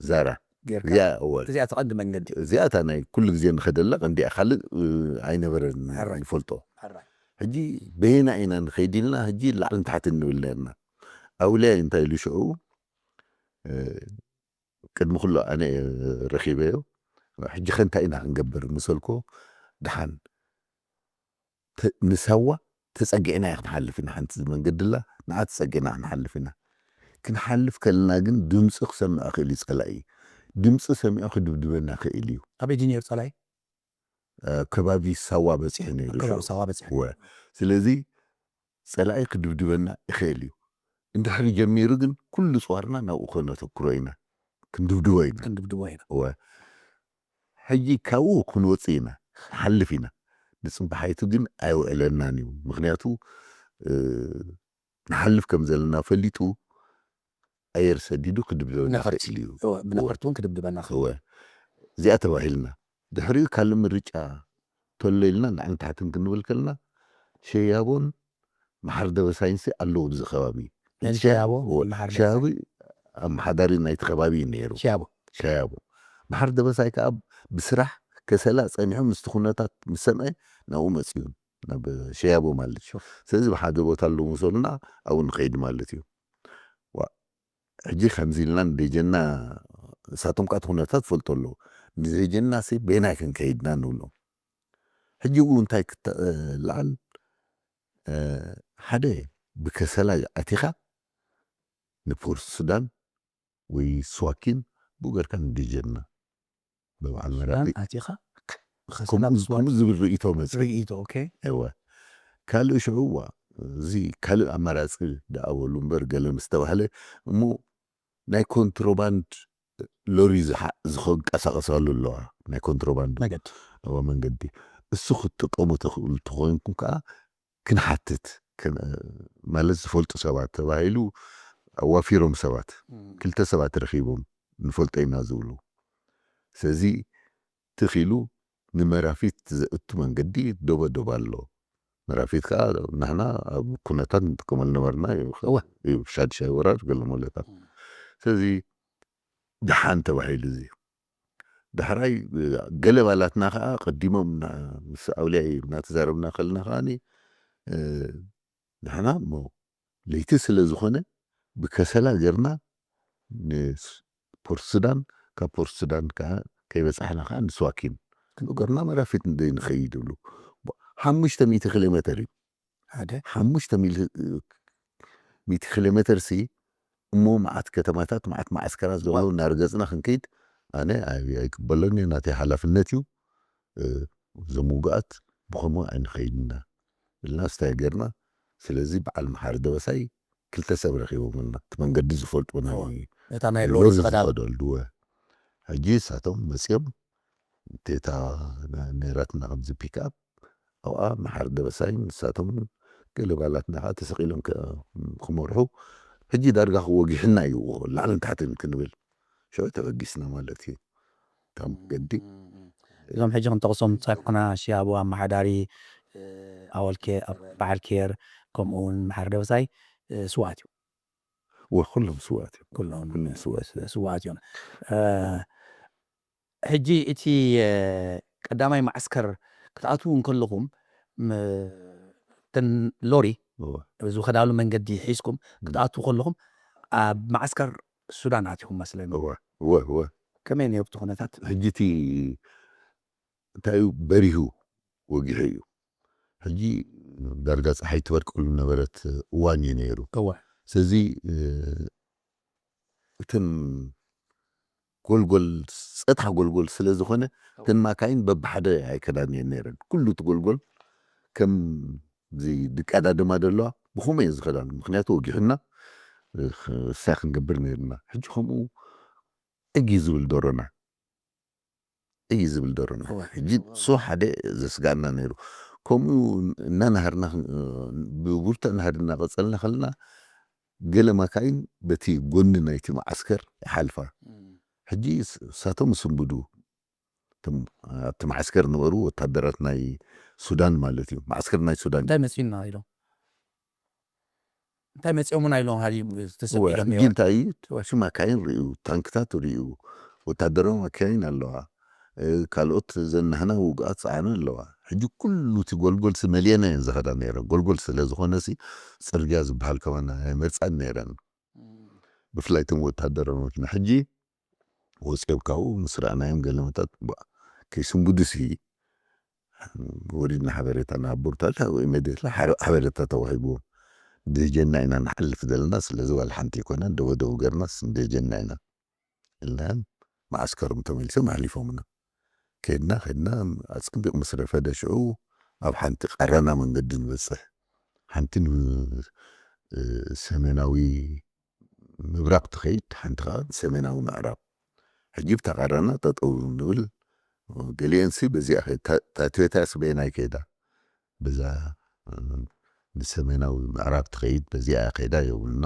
ዛራ። ጌርካ? እዚኣ፣ እወ። እዚኣ እታ ቀንዲ መንገዲ። እዚኣ እታ ናይ ኩሉ ግዜ ንኸደላ ቀንዲ እያ። ካልእ፣ እ፣ ኣይነበረን ሕራይ። ንፈልጦ። ሕራይ። ሕጂ በየና ኢና ንኸይድ ኢልና፣ ሕጂ ላዕልን ታሕትን ንብል ነርና። ኣውልያይ እንታይ ኢሉ ሽዑ፣ እ፣ ቅድሚ ኩሉ ኣነ እየ ረኺበዮ። ሕጂ ኸ እንታይ ኢና ክንገብር ምስ በልኮ፣ ደሓን ተ-፣ ንሳዋ ተጸጊዕና ኢና ክንሓልፍ ኢና። ሓንቲ መንገዲ ኣላ፣ ንዓ ተጸጊዕና ክንሓልፍ ኢና። ክንሓልፍ ከለና ግን ድምጺ ክሰምዕ ክእል እዩ ጸላኢ። ድምጺ ሰሚዑ ክድብድበና ክእል እዩ። ኣበይ ድዩ ነይሩ ጸላኢ? እ፣ ከባቢ ሳዋ በጺሑ ነይሩ ኣብ ከባቢ ሽዑ። ሳዋ በጺሑ። እወ። ስለዚ ጸላኢ ክድብድበና ይኽእል እዩ። እንድሕሪ ጀሚሩ ግን ኩሉ ጽዋርና ናብኡ ከነተኩሮ ኢና። ክንድብድቦ ኢና። ክንድብድቦ ኢና። እወ። ሕጂ ካብኡ ክንወጽእ ኢና። ንሓልፍ ኢና። ንጽባሓይቱ ግን ኣይውዕለናን እዩ። ምኽንያቱ፣ እ፣ ንሓልፍ ከም ዘለና ፈሊጡ ኣየር ሰዲዱ ክድብድበና ነፈርቲ። ይኽእል እዩ። እወ፣ ብነፈርቲ እውን ክድብድበና ይኽእል። እወ። እዚኣ ተባሂልና። ድሕሪኡ ካልእ ምርጫ ተሎ ኢልና ንዓን ታሕትን ክንብል ከለና ሸያቦን መሓር ደበሳይንሲ ኣለዉ ኣብዚ ከባቢ። ነን ሸያቦ፣ እወ፣ መሓር ሸያቦ ኣመሓዳሪ ናይቲ ከባቢ እዩ ነይሩ። ሸያቦ። ሸያቦ። መሓር ደበሳይ ከኣ ብስራሕ ከሰላ ጸኒሑ ምስቲ ኩነታት ምስ ሰምዐ ናብኡ መጺኡ፣ ናብ ሸያቦ ማለት እዩ። ሹር። ስለዚ ብሓደ ቦታ ኣለዉ ምስ በሉና ኣብኡ ንኸይድ ማለት እዩ። ዋ፣ ሕጂ ከምዚ ኢልና ንደጀና፣ ንሳቶም ከኣ እቲ ኩነታት ፈልጡ ኣለዉ። ንደጀናሲ በየናይ ክንከይድና ንብሎም። ሕጂ እውን እንታይ ክተ-፣ እ፣ ለዓል፣ እ፣ ሓደ ብከሰላ ኣቲኻ ንፖርት ሱዳን ወይ ስዋኪን ብኡ ገርካ ንደጀና ብበዓል ሱዳን መራሒ ኣቲኻ ከምኡ፣ ብከሰላ ምስዋክ ከምኡ ዝብል ርእይቶ መጽእ። ርእይቶ፣ ኦኬ። እወ። ካልእ ሽዑ፣ እዋ፣ እዚ ካልእ ኣማራጺ ደኣ በሉ እምበር ገለ ምስ ተባህለ፣ እሞ ናይ ኮንትሮባንድ ሎሪ ዝሓ-፣ ዝኸንቀሳቐሳሉ ኣለዋ። ናይ ኮንትሮባንድ መገዲ። እወ፣ መንገዲ። እሱ ክትጥቀሙ ተኽእሉ ተኾይንኩም ከኣ ክንሓትት፣ ክን-፣ ማለት ዝፈልጡ ሰባት ተባሂሉ ኣዋፊሮም ሰባት፣ እም። ክልተ ሰባት ረኺቦም ንፈልጦ ኢና ዝብሉ። ስለዚ ትኽ ኢሉ ንመራፊት ዘእቱ መንገዲ ዶበ ዶበ ኣሎ። መራፊት ከኣ ንሕና ኣብ ኩነታት ንጥቀመሉ ነበርና እዩ። እወ። እዩ፣ ሻድሻይ ወራር ገለ ሞለታት። እም። ስለዚ ደሓን ተባሂሉ እዚ። ዳሕራይ ገለ ባላትና ከዓ ቀዲሞም ምስ ኣውልያይ እናተዛረብና ከለና ከዓኒ ንሕና እሞ ለይቲ ስለ ዝኾነ ብከሰላ ገርና ንፖርት ሱዳን፣ ካብ ፖርት ሱዳን ከዓ ከይበፃሕና ከዓ ንስዋኪን ከምኡ ገርና መራፊት ንደይ ንኸይድ ይብሉ። ሓሙሽተ ሚእቲ ኪሎ ሜትር እዩ። ሓደ ሓሙሽተ ሚእቲ ኪሎ ሜትር ሲ እሞ መዓት ከተማታት፣ መዓት መዓስከራት ዘለዉ እናረገፅና ክንከይድ ኣነ ኣይ- ኣይቅበሎን እየ። ናተይ ሓላፍነት እዩ። እ፣ እዞም ውግኣት ብኸምኡ ኣይንኸይድና ኢልና ስታይ ገርና። ስለዚ በዓል መሓሪ ደበሳይ ክልተ ሰብ ረኺቦምና፣ እቲ መንገዲ ዝፈልጡ ናይ እዋ። እታ ናይ ሎሪ ሎሪ ዝኸዳ ዝኸደሉ እወ። ሕጂ ንሳቶም መፅዮም እታ ነይራትና ከምዚ ፒክኣፕ ኣብኣ መሓሪ ደበሳይ ንሳቶም ገለ ባላትና ከዓ ተሰቒሎም ከ- ክመርሑ ሕጂ ዳርጋ ክወጊሕና እዩ ላዕልን ታሕትን ክንብል ሽዑ ተበጊስና ማለት እዩ። ካብ መገዲ እዞም ሕጂ ክንጠቕሶም ዝፀንሕና ሽያቦ ኣመሓዳሪ ኣወልኬ በዓል ኬር ከምኡ እውን መሓሪ ደበሳይ ስዋት እዩ። ወ ኩሎም ስዋት እዮም። ኩሎም ኩሎም ስዋት እዮም። ስዋት እዮም። ሕጂ እቲ ቀዳማይ ማዕስከር ክትኣትዉ እንከለኹም ተን ሎሪ ዝኸዳሉ መንገዲ ሒዝኩም ክትኣትዉ ከለኹም ኣብ ማዕስከር ሱዳን ኣቲኹም መስለኒ። እወ እወ እወ ከመይ ነይሩ እቲ ኩነታት? ሕጂ እቲ እንታይ እዩ በሪሁ ወጊሑ እዩ። ሕጂ ዳርጋ ፀሓይ ትበርቀሉ ነበረት እዋን እዩ ነይሩ። እወ ስለዚ እትን ጎልጎል ፀጥሓ ጎልጎል ስለ ዝኾነ እተን ማካይን በብሓደ ኣይከዳን እየን ነይረን። ኩሉ እቲ ጎልጎል ከም ድቃዳደማ ደለዋ ብኹም እየን ዝኸዳን። ምክንያቱ ወጊሑና እሳ ክንገብር ነይርና። ሕጂ ከምኡ እጊ ዝብል ደሮና እዩ ዝብል ደሮና። ሕጂ እሱ ሓደ ዘስጋና ነይሩ። ከምኡ እናናሃርና ብቡርተ ናሃር እናቐፀልና ከለና ገለ ማካይን በቲ ጎኒ ናይቲ መዓስከር ይሓልፋ። ሕጂ እሳቶም ስንብዱ ኣብቲ መዓስከር ነበሩ ወታደራት ናይ ሱዳን ማለት እዩ። መዓስከር ናይ ሱዳን እንታይ መፂኡና ኢሎም እንታይ መፂኦምና ኢሎም ሃዲ ተሰቢሎም ሕጂ እንታይ እዩ ማካይን ርእዩ፣ ታንክታት ርእዩ፣ ወታደራዊ ማካይን ኣለዋ፣ ካልኦት ዘናህና ውግኣት ፀዓና ኣለዋ። ሕጂ ኩሉ እቲ ጎልጎል መሊአና እየን ዝኸዳ ነይረ። ጎልጎል ስለ ዝኾነ ሲ ፅርግያ ዝበሃል ከማን ኣይመርፃን ነይረን። ብፍላይ እቶም ወታደራዊ መኪና ሕጂ ወፂኦም ካብኡ ምስ ረኣናዮም ገለመታት ከይስንብዱ ሲ ወሪድና ሓበሬታ ንሃቦም ተባሂሉ ኢመድየትሊ ሓበሬታ ተዋሂብዎም። ደጀና ኢና ንሓልፍ ዘለና ስለዚ ዋላ ሓንቲ ኣይኮነን ደወደው ገርናስ ንደጀና ኢና ኢልና መዓስከሮም ተመሊሶም ኣሕሊፎምና። ከድና ከድና ኣፀቢቕ ምስ ረፈደ ሽዑ ኣብ ሓንቲ ቃራና መንገዲ ንበፅሕ። ሓንቲ ንሰሜናዊ ምብራቕ ትኸይድ ሓንቲ ከዓ ሰሜናዊ ምዕራብ። ሕጂ ብታ ቃራና ጠጠው ንብል። ገሊአንሲ በዚኣ ከይድ እታ ቶዮታ ስበየናይ ከይዳ በዛ ንሰሜናዊ ምዕራብ ትኸይድ በዚኣ ከይዳ የብሉና።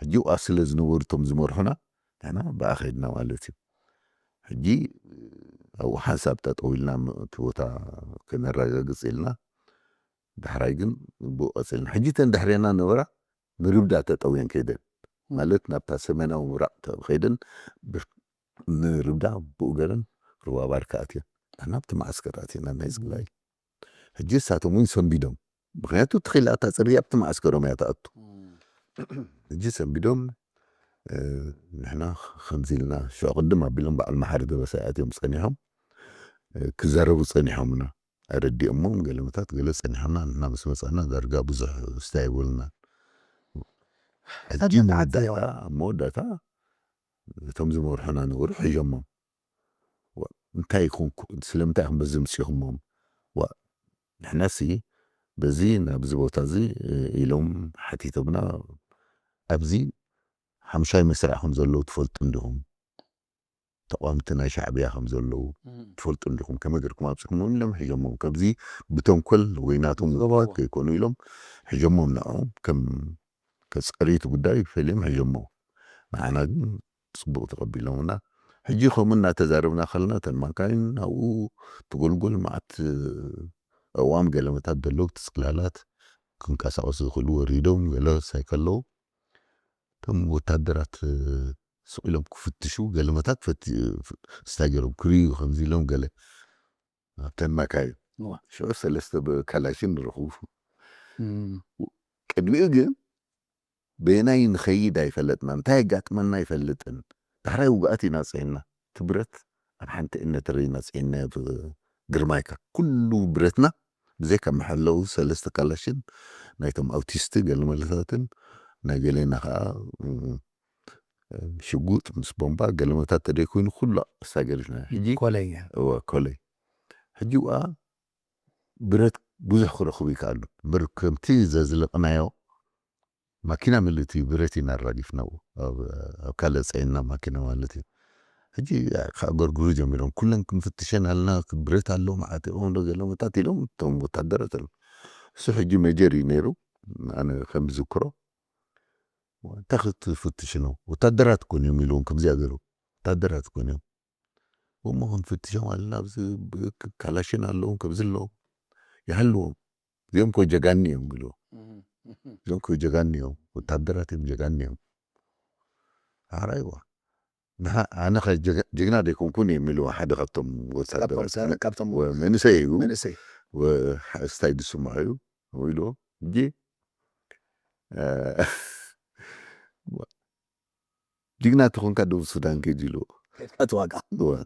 ሕጂ ውኣ ስለ ዝነበሩ እቶም ዝመርሑና ንሕና ብኣ ከይድና ማለት እዩ። ሕጂ ኣብኡ ሓንሳብ ጠጠው ኢልና እቲ ቦታ ከነረጋግፅ ኢልና ዳሕራይ ግን ብኡ ቀፂልና። ሕጂ እተን ድሕሬና ነበራ ንርብዳ ተጠውየን ከይደን ማለት ናብታ ሰሜናዊ ምብራቕ ከይደን ንርብዳ ብኡ ገረን ሩባ ባርካ ኣትየን ናብቲ መዓስከር ኣትየና ናይ ዝግላይ። ሕጂ እሳቶም እውን ሰንቢዶም ምክንያቱ ትኽኢላ እታ ፅርግያ ኣብቲ መዓስከሮም እያ ትኣቱ። ሕጂ ሰንቢዶም ንሕና ከምዚ ኢልና ሽዑ ቅድም ኣቢሎም በዓል መሓሪ ደበሳይ ኣትዮም ፀኒሖም ክዛረቡ ፀኒሖምና። ኣረዲኦሞም ገለመታት ገለ ፀኒሖምና ንሕና ምስ መፃና ዳርጋ ብዙሕ ስታይ ይብሉና። ሕጂ መወዳእታ እቶም ዝመርሑና ነበሩ ሒዞሞም እንታይ ይኹን ስለምንታይ ኢኹም በዚ ምፅኹሞም ንሕናሲ በዚ ናብዚ ቦታ እዚ ኢሎም ሓቲቶምና ኣብዚ ሓምሻይ መስርዕ ከም ዘለዉ ትፈልጡ እንዲኹም ተቋምቲ ናይ ሻዕብያ ከም ዘለዉ ትፈልጡ እንዲኹም ከመይ ገርኩም ኣብፅኹም ኢሎም ሒዞሞም ከብዚ ብተንኮል ወይ ናቶም ውድባት ከይኮኑ ኢሎም ሒዞሞም ንዕኦም ከም ከፀሪቱ ጉዳይ ፈሊዮም ሒዞሞ ንዓና ግን ፅቡቅ ተቀቢሎምና ሕጂ ከምኡ እናተዛረብና ከለና ተን ማካይን ናብኡ ትጎልጎል መዓት ኣእዋም ገለመታት ዘለዉ ትፅላላት ክንቀሳቀሱ ዝኽእሉ ወሪዶም ገለ ሳይ ከለዉ እቶም ወታደራት ስቕ ኢሎም ክፍትሹ፣ ገለመታት ፈት-፣ ስታይ ገይሮም ክርእዩ ከምዚ ኢሎም ገለ ኣብተን ማካይን። ሽዑ ሰለስተ ብ-፣ ካላሽን ንረኽቡ። ቅድሚኡ ግን በየናይ ንኸይድ ኣይፈለጥና፣ እንታይ የጋጥመና ኣይፈልጥን። ዳሕራይ ውግኣት ኢና ጽዒንና። እቲ ብረት ኣብ ሓንቲ እነተረ ኢና ጽዒንና፣ ግርማይካ። ኩሉ ብረትና ብዘይካ መሐለዊ ሰለስተ ካላሽን ናይቶም ኣውቲስት ገለመለታትን ናይ ገሌና ከዓ፣ እ፣ ሽጉጥ ምስ ቦምባ ገለመታት ተደይኮይኑ ኩሉ ኣሳገሪፍና። ሕጂ ኮለይ። እወ፣ ኮለይ። ሕጂ ውኣ ብረት ብዙሕ ክረኽቡ ይከኣሉ። እምበር ከምቲ ዘዝለቕናዮ ማኪና ምልእቲ ብረት ኢና ኣራጊፍናዎ። ኣብ፣ ኣብ ካልእ ጸይንና ማኪና ማለት እዩ። ሕጂ ከኣገርግሩ ጀሚሮም። ኩለን ክንፍትሸን ኣለና፣ ብረት ኣሎ፣ መዓት እዮም፣ ገለመታት ኢሎም እቶም ወታደራት ኣለዉ። እሱ ሕጂ ሜጀር እዩ ነይሩ። ኣነ ከም ዝዝክሮ፣ እንታይ ክትፍትሹ ነው? ወታደራት እኮ እዮም ኢልዎም፣ ከምዚኣ ገይሩ። ወታደራት እኮ እዮም። እሞ ክንፍትሾም ኣለና፣ ኣብዚ ብ-፣ ክ-፣ ካላሽን ኣለዎም፣ ከምዚ ኣለዎም። ይሃልዎም። እዚኦም እኮ ጀጋኒ እዮም ኢልዎም። እዚኦም እኮ ጀጋኒ እዮም፣ ወታደራት እዮም፣ ጀጋኒ እዮም። ኣራይዋ። ንሓ-፣ ኣነ ኸ ጀግ-፣ ጀግና ደይኮንኩን እዮም ኢልዎ ሓደ ካብቶም ወታደራት። ካብቶም፣ ካብቶም ወ-፣ መንእሰይ እዩ። መንእሰይ። ወ-፣ ሓ-፣ ስታይ ዝስምዖ እዩ ኢልዎ። እንጂ፣ እ፣ ጅግና ተኾንካ ደቡብ ሱዳን ከይድ ኢልዎ። ከይድካ ተዋጋ። ወ-፣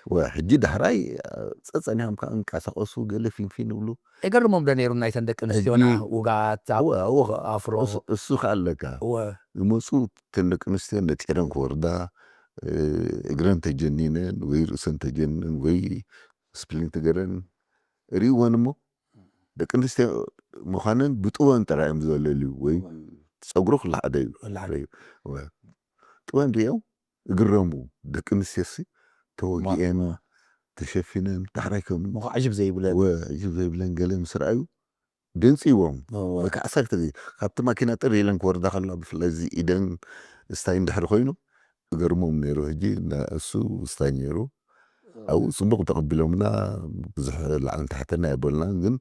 ወ-፣ ሕጂ ዳሕራይ፣ እ፣ ጸጸኒሖም ከኣ እንቀሳቐሱ ገለ ፊንፊን ይብሉ። ኣይገርሞም ዶ ነይሩ ናይተን ደቂ ኣንስትዮና ሕጂ ውጋት ኣብ እወ፣ እወ፣ ኣፍሮ? እሱ፣ እሱ ከኣ ኣለካ። እወ። ይመጹ እተን ደቂ ኣንስትዮ ነጢረን ክወርዳ፣ እ፣ እግረን ተጀኒነን ወይ ርእሰን ተጀኒነን ወይ ስፕሊንት ገረን ርእይወን እሞ ደቂ ኣንስትዮ ምዃነን ብጥበን ጥራይ እዮም ዘለልዩ ወይ እወ። ጸጉሩ ክለሓደ እዩ። ክለሓደ። እወ። ጥበን ርእዮም እግረሙ። ደቂ ኣንስትዮሲ ተወጊኤን፣ እወ። ተሸፊነን፣ ዳሕራይ ከም እሞ ከዓ ዕጅብ ዘይብለን። እወ፣ ዕጅብ ዘይብለን ገለ ምስ ረኣዩ ደንጽይዎም። እወ። ወይ ከዓ ሳክት ካብቲ ማኪና ጥር ኢለን ክወርዳ ከለዋ ብፍላይ እዚ ኢደን ስታይ እንድሕሪ ኮይኑ እገርሞም ነይሩ። ሕጂ ና-፣ እሱ ስታይ ነይሩ። ኣብኡ ጽቡቕ ተቐቢሎምና፣ ብዙሕ ላዕልን ታሕትን ኣይበልናን። ግን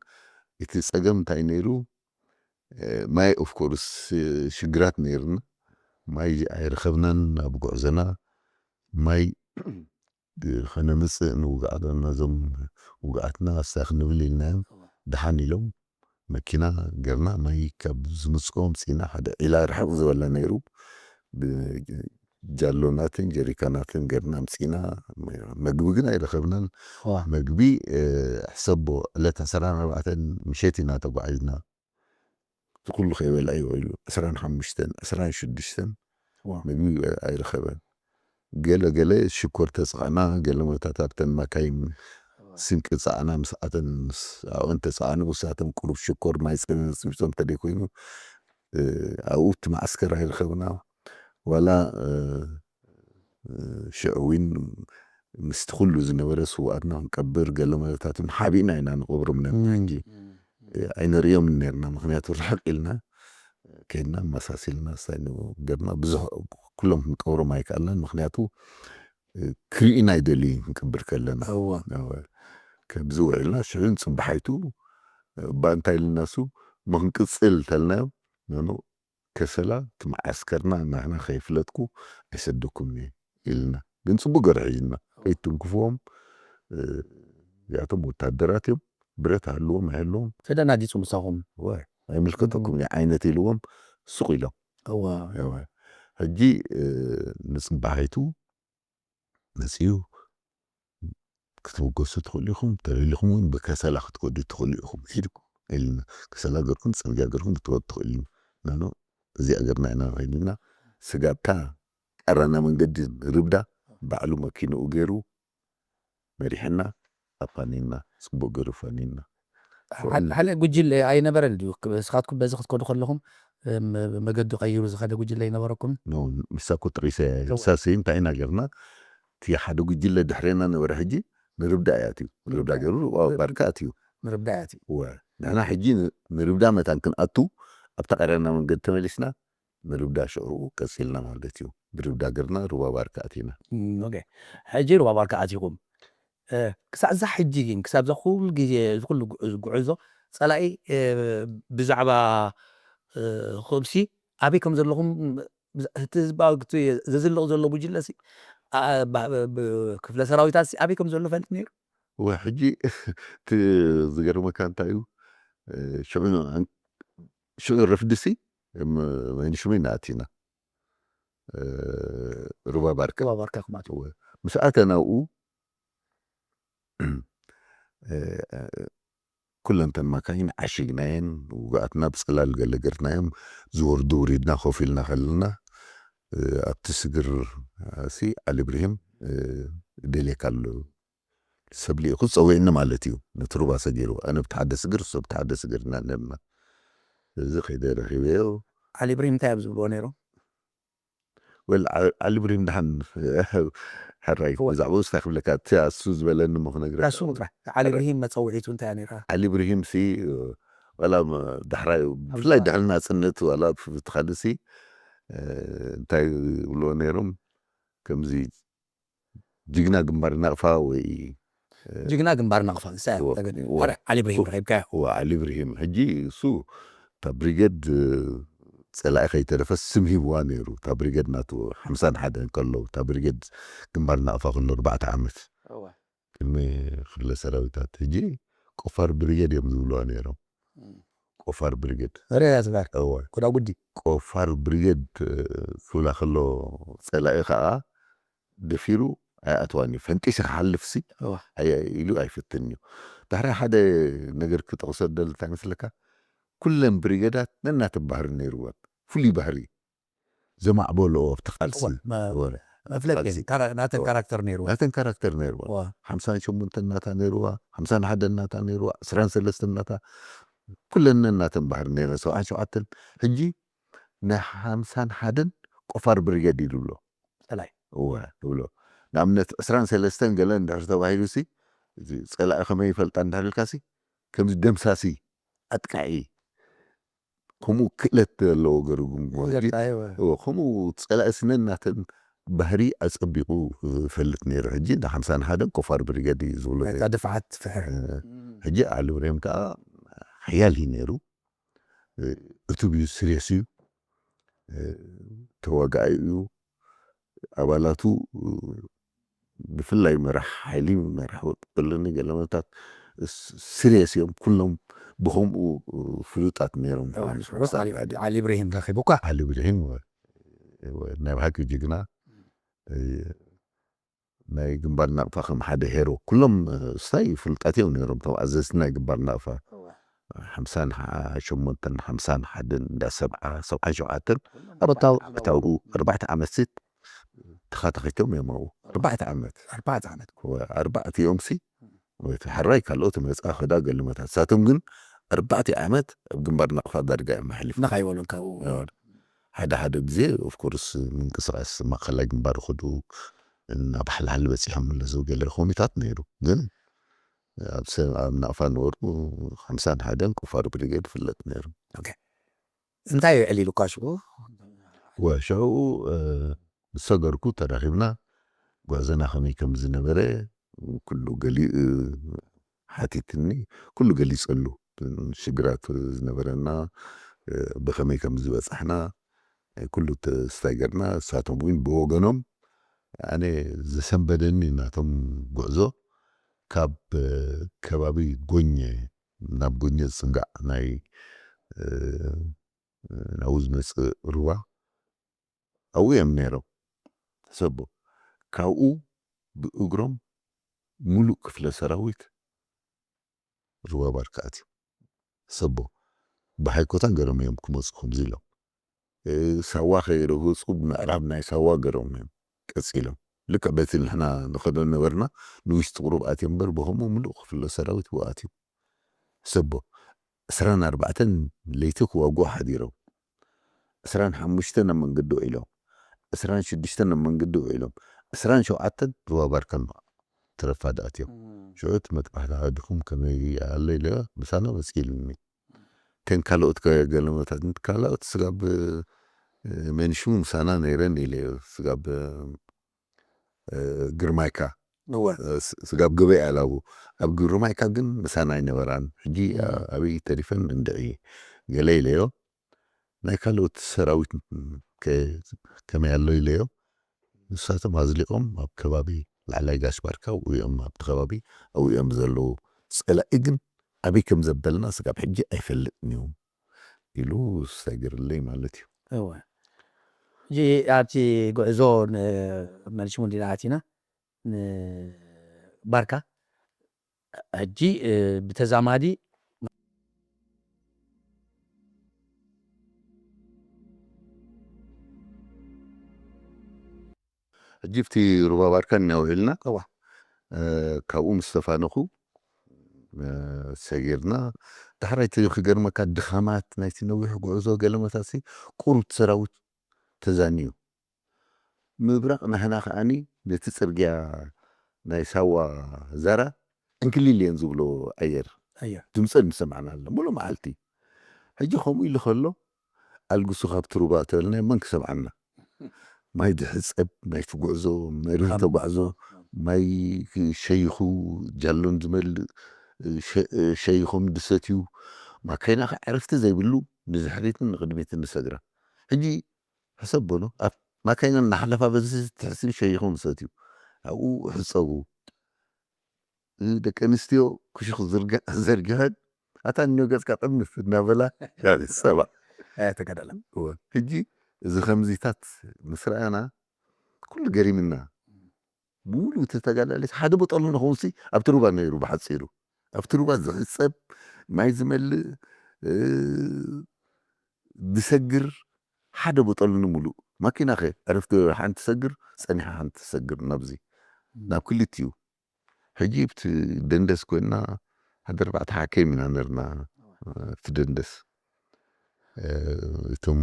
እቲ ጸገም እንታይ ነይሩ? እ፣ ማይ ኦፍ ኮርስ ሽግራት ነይርና። ማይ ኣይረኸብናን ኣብ ጉዕዞና። ማይ ከነምጽእ ንውግኣት ነዞም ውግኣትና ስታይ ክንብል ኢልናዮም። ደሓን ኢሎም መኪና ገርና ማይ ካብ ዝምጽኦ ኣምጺእና፣ ሓደ ዒላ ርሕቕ ዝበለ ነይሩ። ብጃሎናትን ጀሪካናትን ገርና ኣምጺእና። መግቢ ግን ኣይረኸብናን። ዋ። መግቢ፣ እ፣ ሕሰቦ ዕለት ዕስራን ኣርባዕተን ምሸት ኢና ተጓዒዝና። እቲ ኩሉ ከይበልዐ ይውዒሉ። ዕስራን ሓሙሽተን፣ ዕስራን ሽዱሽተን ዋ። መግቢ ኣይረኸበን። ገለ ገለ ሽኮር ተጻዕና፣ ገለ መታት ኣብተን ማካይን ስንቂ ጻዕና፣ ምስኣተን ምስ ኣብአን ተጻዕኑ፣ ውሳቶም ቁሩብ ሽኮር ማይ ጽብጽቢቶም ተደይኮይኑ፣ እ፣ ኣብኡ እቲ መዓስከር ኣይረኸብና። ዋላ፣ እ፣ እ፣ ሽዑ እውን ምስቲ ኩሉ ዝነበረ ስውኣትና ክንቀብር፣ ገለ መታት እውን ሓቢእና ኢና ንቐብሮም ነርና። ሕጂ፣ እ፣ ኣይንርእዮም ነርና፣ ምኽንያቱ ርሕቕ ኢልና ከይድና መሳሲልና ሳይ ገርና ብዙሕ ኩሎም ክንቀብሮም ኣይከኣልናን፣ ምኽንያቱ፣ እ፣ ክርእዩና ኣይደልዩ ክንቀብር ከለና። እወ። እወ። ከምዚ ውዒልና ሽዑ ንጽባሓይቱ፣ እ፣ እባ እንታይ ኢልናሱ፣ እሞ ክንቅጽል ተልናዮም፣ ኖ፣ ኖ፣ ከሰላ እቲ መዓስከርና ናህና ከይፍለጥኩ ኣይሰደኩም እየ ኢልና። ግን ጽቡቅ ገይሩ ሒዝና። ከይትንክፍዎም፣ እ፣ እዚኣቶም ወታደራት እዮም። ብረት ሃልዎም ኣይሃልዎም። ተደናጊጹ ምሳኹም። እወ፣ ኣይምልከተኩም እዩ ዓይነት ኢልዎም ሱቕ ኢሎም። እወ። እወ። ሕጂ፣ እ፣ ንጽባሒቱ መጺኡ ክትብገሱ ትኽእሉ ኢኹም፣ ተደሊኹም እውን ብከሰላ ክትከዱ ትኽእሉ ኢኹም ኢልኩም ኢልና። ከሰላ ገርኩም፣ ጽርግያ ገርኩም ክትከዱ ትኽእሉ ኢና። ኖ፣ እዚኣ ገርና ኢና ከይድና። ስጋብታ ቀረና መንገዲ ንርብዳ ባዕሉ መኪንኡ ገይሩ መሪሕና፣ ኣፋኒና፣ ጽቡቕ ገይሩ ኣፋኒና። ሓደ፣ ሓደ ጉጅለ ኣይነበረን ድዩ? ንስኻትኩም በዚ ክትከዱ ከለኹም፣ እም፣ መገዲ ቀይሩ ዝኸደ ጉጅለ ኣይነበረኩም? ኖ፣ ንሳ እኮ ጠቒሰ እያ። እዋ። ንሳሲ እንታይ ኢና ገርና? እቲ ሓደ ጉጅለ ድሕሬና ነበረ፣ ሕጂ ንርብዳ እያ ኣትዩ። ንርብዳ ንርብዳ። ገይሩ፣ ዋ፣ ንር-፣ ባርካ ኣትዩ። ንርብዳ እያ ኣትዩ። እወ። ንሕና ሕጂ ን-፣ ንርብዳ መታን ክንኣቱ፣ ኣብታ ቀረና መንገዲ ተመሊስና፣ ንርብዳ ሽዑ ቀጺልና ማለት እዩ። ብርብዳ ገርና ሩባ ባርካ ኣቲና። እም፣ ኦኬ። ሕጂ ሩባ ባርካ ኣቲኹም። እ፣ ክሳዕ እዛ ሕጂ ግን፣ ክሳብ እዛ ኩሉ ግዜ፣ እዚ ኩሉ ጉ-፣ ጉዕዞ፣ ጸላኢ፣ እ፣ ብዛዕባ፣ እ፣ ኹምሲ ኣበይ ከም ዘለኹም ብዝ- እቲ ህዝባዊ እቲ ዘዝልቕ ዘሎ ጉጅለ ሲ ኣ- ባ- ብ- ክፍለ ሰራዊታት ሲ ኣበይ ከም ዘሎ ፈልጥ ነይሩ? ወ ሕጂ እቲ ዝገርመካ እንታይ እዩ? እ፣ ሽዑ ን- ሽዑ ረፍድሲ ም- መንሽመይ ንኣቲና እ፣ ሩባ ባርካ ክባባርካ ክማት እወ። ምስ ኣተና ኣብኡ እ፣ ኩለን ተን ማካይን ዓሽግናየን፣ ውጉኣትና ብጽላል ገለ ገርናዮም፣ ዝወርዱ ውሪድና ኮፍ ኢልና ከለና እ፣ ኣብቲ ስግር እ፣ ሲ ዓሊ ብርሂም እ፣ ደልየካ ኣሎ ሰብ ልኢኹ ጸዊዕኒ ማለት እዩ። ነቲ ሩባ ሰጊሩ ኣነ ብቲ ሓደ ስግር እሱ ብቲ ሓደ ስግር ኢና ነርና። እዚ ከይደ ረኺበዮ ዓሊ ብርሂም እንታይ ኣብ ዝብልዎ ነይሮም? ወል ዓ- ዓሊ ብርሂም ደሓን ሕራይ እወ። ብዛዕባ ውስታ ክብለካ እቲ ኣሱ ዝበለኒ እሞ ክነግረካ ራሱ ጥራሕ ዓሊ ብርሂም መጸውዒቱ እንታይ እያ ነይራ? ዓሊ ብርሂም ሲ ዋላ ዳሕራይ ብፍላይ ድሕሪ ናጽነት ዋላ ብትኻልሲ እንታይ ይብልዎ ነይሮም ከምዚ ጅግና ግንባር ናቕፋ ወይ ጅግና ግንባር ናቕፋ ንሳ እያ እወ፣ ተገ- እወ። ኣረ፣ ዓሊ ብርሂም ረኺብካዮ? እወ ዓሊ ብርሂም ሕጂ እሱ እታ ብሪገድ ጸላኢ ከይተረፈ ስም ሂብዋ ነይሩ። እታ ብሪገድ ናቱ ሓምሳን ሓደን ከሎ እታ ብሪገድ ግንባር ናቕፋ ከሎ ኣርባዕተ ዓመት ቅድሚ ክፍለ ሰራዊታት ሕጂ ቆፋር ብሪገድ እዮም ዝብልዋ ነይሮም። ቆፋር ብሪገድ ሬያ ዝባር እወ ኩዳ ጉዲ ቆፋር ብሪገድ ክብላ ከሎ ጸላኢ ከዓ ደፊሩ ኣይኣትዋን እዩ። ፈንጢሱ ክሓልፍ ሲ እወ። ኣየ- ኢሉ ኣይፍትን እዩ። ዳሕራይ ሓደ ነገር ክጠቕሶ ደል እንታይ መስለካ? ኩለን ብሪገዳት ነናተን ባህሪ ነይርወን። ፍሉይ ባህሪ ዘማዕበልኦ ኣብቲ ቃልሲ እወ፣ መ- ወረ መፍለጥ ቃልሲ። እየን። ካራ- ናተን እወ። ካራክተር ነይርዎ ናተን ካራክተር ነይርዋ እወ። ሓምሳን ሸሞንተን ናታ ነይርዋ ሓምሳን ሓደን ናታ ነይርዋ ዕስራን ሰለስተን ናታ ኩለነ ናተን ባህሪ ነይረ ሰብዓን ሸውዓተን ሕጂ ናይ ሓምሳን ሓደን ቆፋር ብሪገድ እዩ ዝብሎ ጸላይ እወ ይብሎ ንኣብነት ዕስራን ሰለስተን ገለ እንድሕር ተባሂሉ ሲ እዚ ጸላኢ ከመይ ይፈልጣ እንዳልካ ሲ ከምዚ ደምሳሲ ኣጥቃዒ ከምኡ ክእለት ዘለዎ ገርጉም ወዲ ገርጻ እወ። እወ፣ ከምኡ ጸላኢ ስነ ናተን ባህሪ ኣጸቢቑ ይፈልጥ ነይሩ ሕጂ እንዳ ሓምሳን ሓደን ቆፋር ብሪገድ እዩ ዝብሎ ነይሩ። ናይታ ድፍዓት ትፍሕር ሕጂ ዓሊ ብርሂም ከዓ ሓያል እዩ ነይሩ። እቱብ እዩ ስሬስ እዩ ተዋጋኢ እዩ። ኣባላቱ ብፍላይ መራሕ ሓይሊ መራሕ ወጥቅልኒ ገለመታት ስሬስ እዮም። ኩሎም ብከምኡ ፍሉጣት ነይሮም። ዓሊ ብርሂም ረኺቡካ ዓሊ ብርሂም ናይ ብሓቂ ጅግና ናይ ግንባር ናቕፋ ከም ሓደ ሄሮ ኩሎም ስታይ ፍሉጣት እዮም ነይሮም። ቶም ኣዘዝቲ ናይ ግንባር ናቕፋ ሓምሳን ሸሞንተን ሓምሳን ሓደን እንዳ ሰብዓ ሰብዓን ሸውዓተን ኣብታብኡ ኣርባዕተ ዓመት ሲ ተኻታኺቶም እዮም ኣብኡ ኣርባዕተ ዓመት ኣርባዕተ ዓመት ኣርባዕቲኦም ሲ ሕራይ ካልኦት መፅኣ ኸዳ ገልመታት ሳቶም ግን ኣርባዕቲ ዓመት ኣብ ግንባር ናቕፋ ዳርጋ እዮም ኣሕሊፎም ንኻይበሉን ካብኡ ሓደ ሓደ ግዜ ኦፍኮርስ ምንቅስቃስ ማእኸላይ ግንባር ኸዱ ናብ ሓልሓል በፂሖም ኣለዘው ገለ ኮሚታት ነይሩ ግን ኣብ ናቕፋ ነበሩ ሓምሳን ሓደን ቆፋር ብሪጌድ ፍለጥ ነይሩ እንታይ እዩ ዕሊሉካ ሽዑ ወ ሽዑ ዝሰገርኩ ተራኺብና ጓዘና ከመይ ከም ዝነበረ ኩሉ ገሊኡ ሓቲትኒ ኩሉ ገሊፀሉ ሽግራት ዝነበረና ብኸመይ ከም ዝበፃሕና ኩሉ ተስታይ ገርና እሳቶም እውን ብወገኖም ኣነ ዘሰንበደኒ ናቶም ጉዕዞ ካብ ከባቢ ጎኘ ናብ ጎኘ ዝፅጋዕ ናይ ናብኡ ዝመፅእ ሩባ ኣብኡ እዮም ነይሮም። ሕሰቦ ካብኡ ብእግሮም ሙሉእ ክፍለ ሰራዊት ሩባ ባርካ ኣትዮም። ሕሰቦ ብሓይኮታ ገሮም እዮም ክመፁ ከምዚ ኢሎም ሳዋ ከይረገፁ ብምዕራብ ናይ ሳዋ ገሮም እዮም ቀፂሎም። ልክዕ በቲ ንሕና ንኸዶ ነበርና ንውሽጢ ቁሩብ ኣትዮም እምበር ብኸምኡ ሙሉእ ክፍለ ሰራዊት ብኡ ኣትዮም። ሕሰቦ ዕስራን ኣርባዕተን ለይቲ ክዋግኡ ሓዲሮም ዕስራን ሓሙሽተን ኣብ መንገዲ ውዒሎም ዕስራን ሽዱሽተን ኣብ መንገዲ ውዒሎም ዕስራን ሸውዓተን ሩባ ባርካ ተረፋድ ኣትዮም። ሽዑ እቲ መጥባሕቲ ዓድኹም ከመይ ኣሎ ኢለ ምሳና መፅእ ኢሉኒ። እተን ካልኦት ገለመታት ካልኦት ስጋብ መንሽሙ ምሳና ነይረን ኢለ ስጋብ ግርማይካ እወ ስጋብ ገበያ ኣላቡ ኣብ ግርማይካ ግን ምሳና ኣይነበራን። ሕጂ ኣበይ ተሪፈን እንድዒ ገለ ኢለዮ ናይ ካልኦት ሰራዊት ከ- ከመይ ኣሎ ኢለዮ። ንሳቶም ኣዝሊቖም ኣብ ከባቢ ላዕላይ ጋሽ ባርካ ኣብኡ እዮም፣ ኣብቲ ከባቢ ኣብኡ እዮም ዘለዉ። ጸላኢ ግን ኣበይ ከም ዘበልና ስጋብ ሕጂ ኣይፈልጥን እዩ ኢሉ ሰጊርለይ ማለት እዩ። እወ። ሕጂ ኣብቲ ጉዕዞ ን- መልሽሙ እንዲና ኣቲና ንባርካ ሕጂ እ፣ ብተዛማዲ ሕጂ ኣብቲ ሩባ ባርካ እናውዒልና እዋ። እ፣ ካብኡ ምስ ተፋነኹ እ፣ ሰጊርና። ዳሕራይ እቲ ክገርመካ ድኻማት ናይቲ ነዊሕ ጉዕዞ ገለመታሲ ቁሩብ ሰራዊት ተዛንዩ። ምብራቕ ናህና ከዓኒ ነቲ ጽርግያ ናይ ሳዋ ዛራ ዕንክሊል እየን ዝብሎ ኣየር ኣየር ድምፀን ንሰማዕና ኣሎ ሙሉ መዓልቲ። ሕጂ ከምኡ ኢሉ ከሎ ኣልግሱ ካብ ትሩባ ተበልና መን ክሰምዓና? ማይ ድሕፀብ፣ ማይ ትጉዕዞ፣ መሪር ተጓዕዞ፣ ማይ ሸይኹ ጃሎን ዝመልእ ሸ- ሸይኾም ድሰትዩ ማካይና ከ ዕረፍቲ ዘይብሉ ንድሕሪትን ንቕድሚትን ንሰግራ። ሕጂ ሕሰብ በሎ ኣብ ማካይና እናሓለፋ በዚ ትሕሲ ሸይኾም ዝሰትዩ ኣብኡ ሕፀቡ። ደቂ ኣንስትዮ ክሹኽ ዝርጋ- ዘርጊሐን ኣታ እኒኦ ገፅካ ጠምት እናበላ ያኔ ሰባ ኣያ ተጋዳላ እወ። ሕጂ እዚ ከምዚታት ምስ ረኣና ኩሉ ገሪምና። ሙሉ እቲ ተጋዳሊት ሓደ ቦጠሉ ንኸውንሲ ኣብቲ ሩባ ነይሩ ብሓፂሩ ኣብቲ ሩባ ዝሕፀብ ማይ ዝመልእ እ፣ ዝሰግር ሓደ ቦጠሉ ንምሉእ ማኪና ኸ ዕረፍቲ ሓንቲ ሰግር ፀኒሓ ሓንቲ ሰግር ናብዚ ናብ ክልቲኡ። ሕጂ ብቲ ደንደስ ኮይና ሓደ ኣርባዕተ ሓከይም ኢና ነርና። እቲ ደንደስ እ፣ እቶም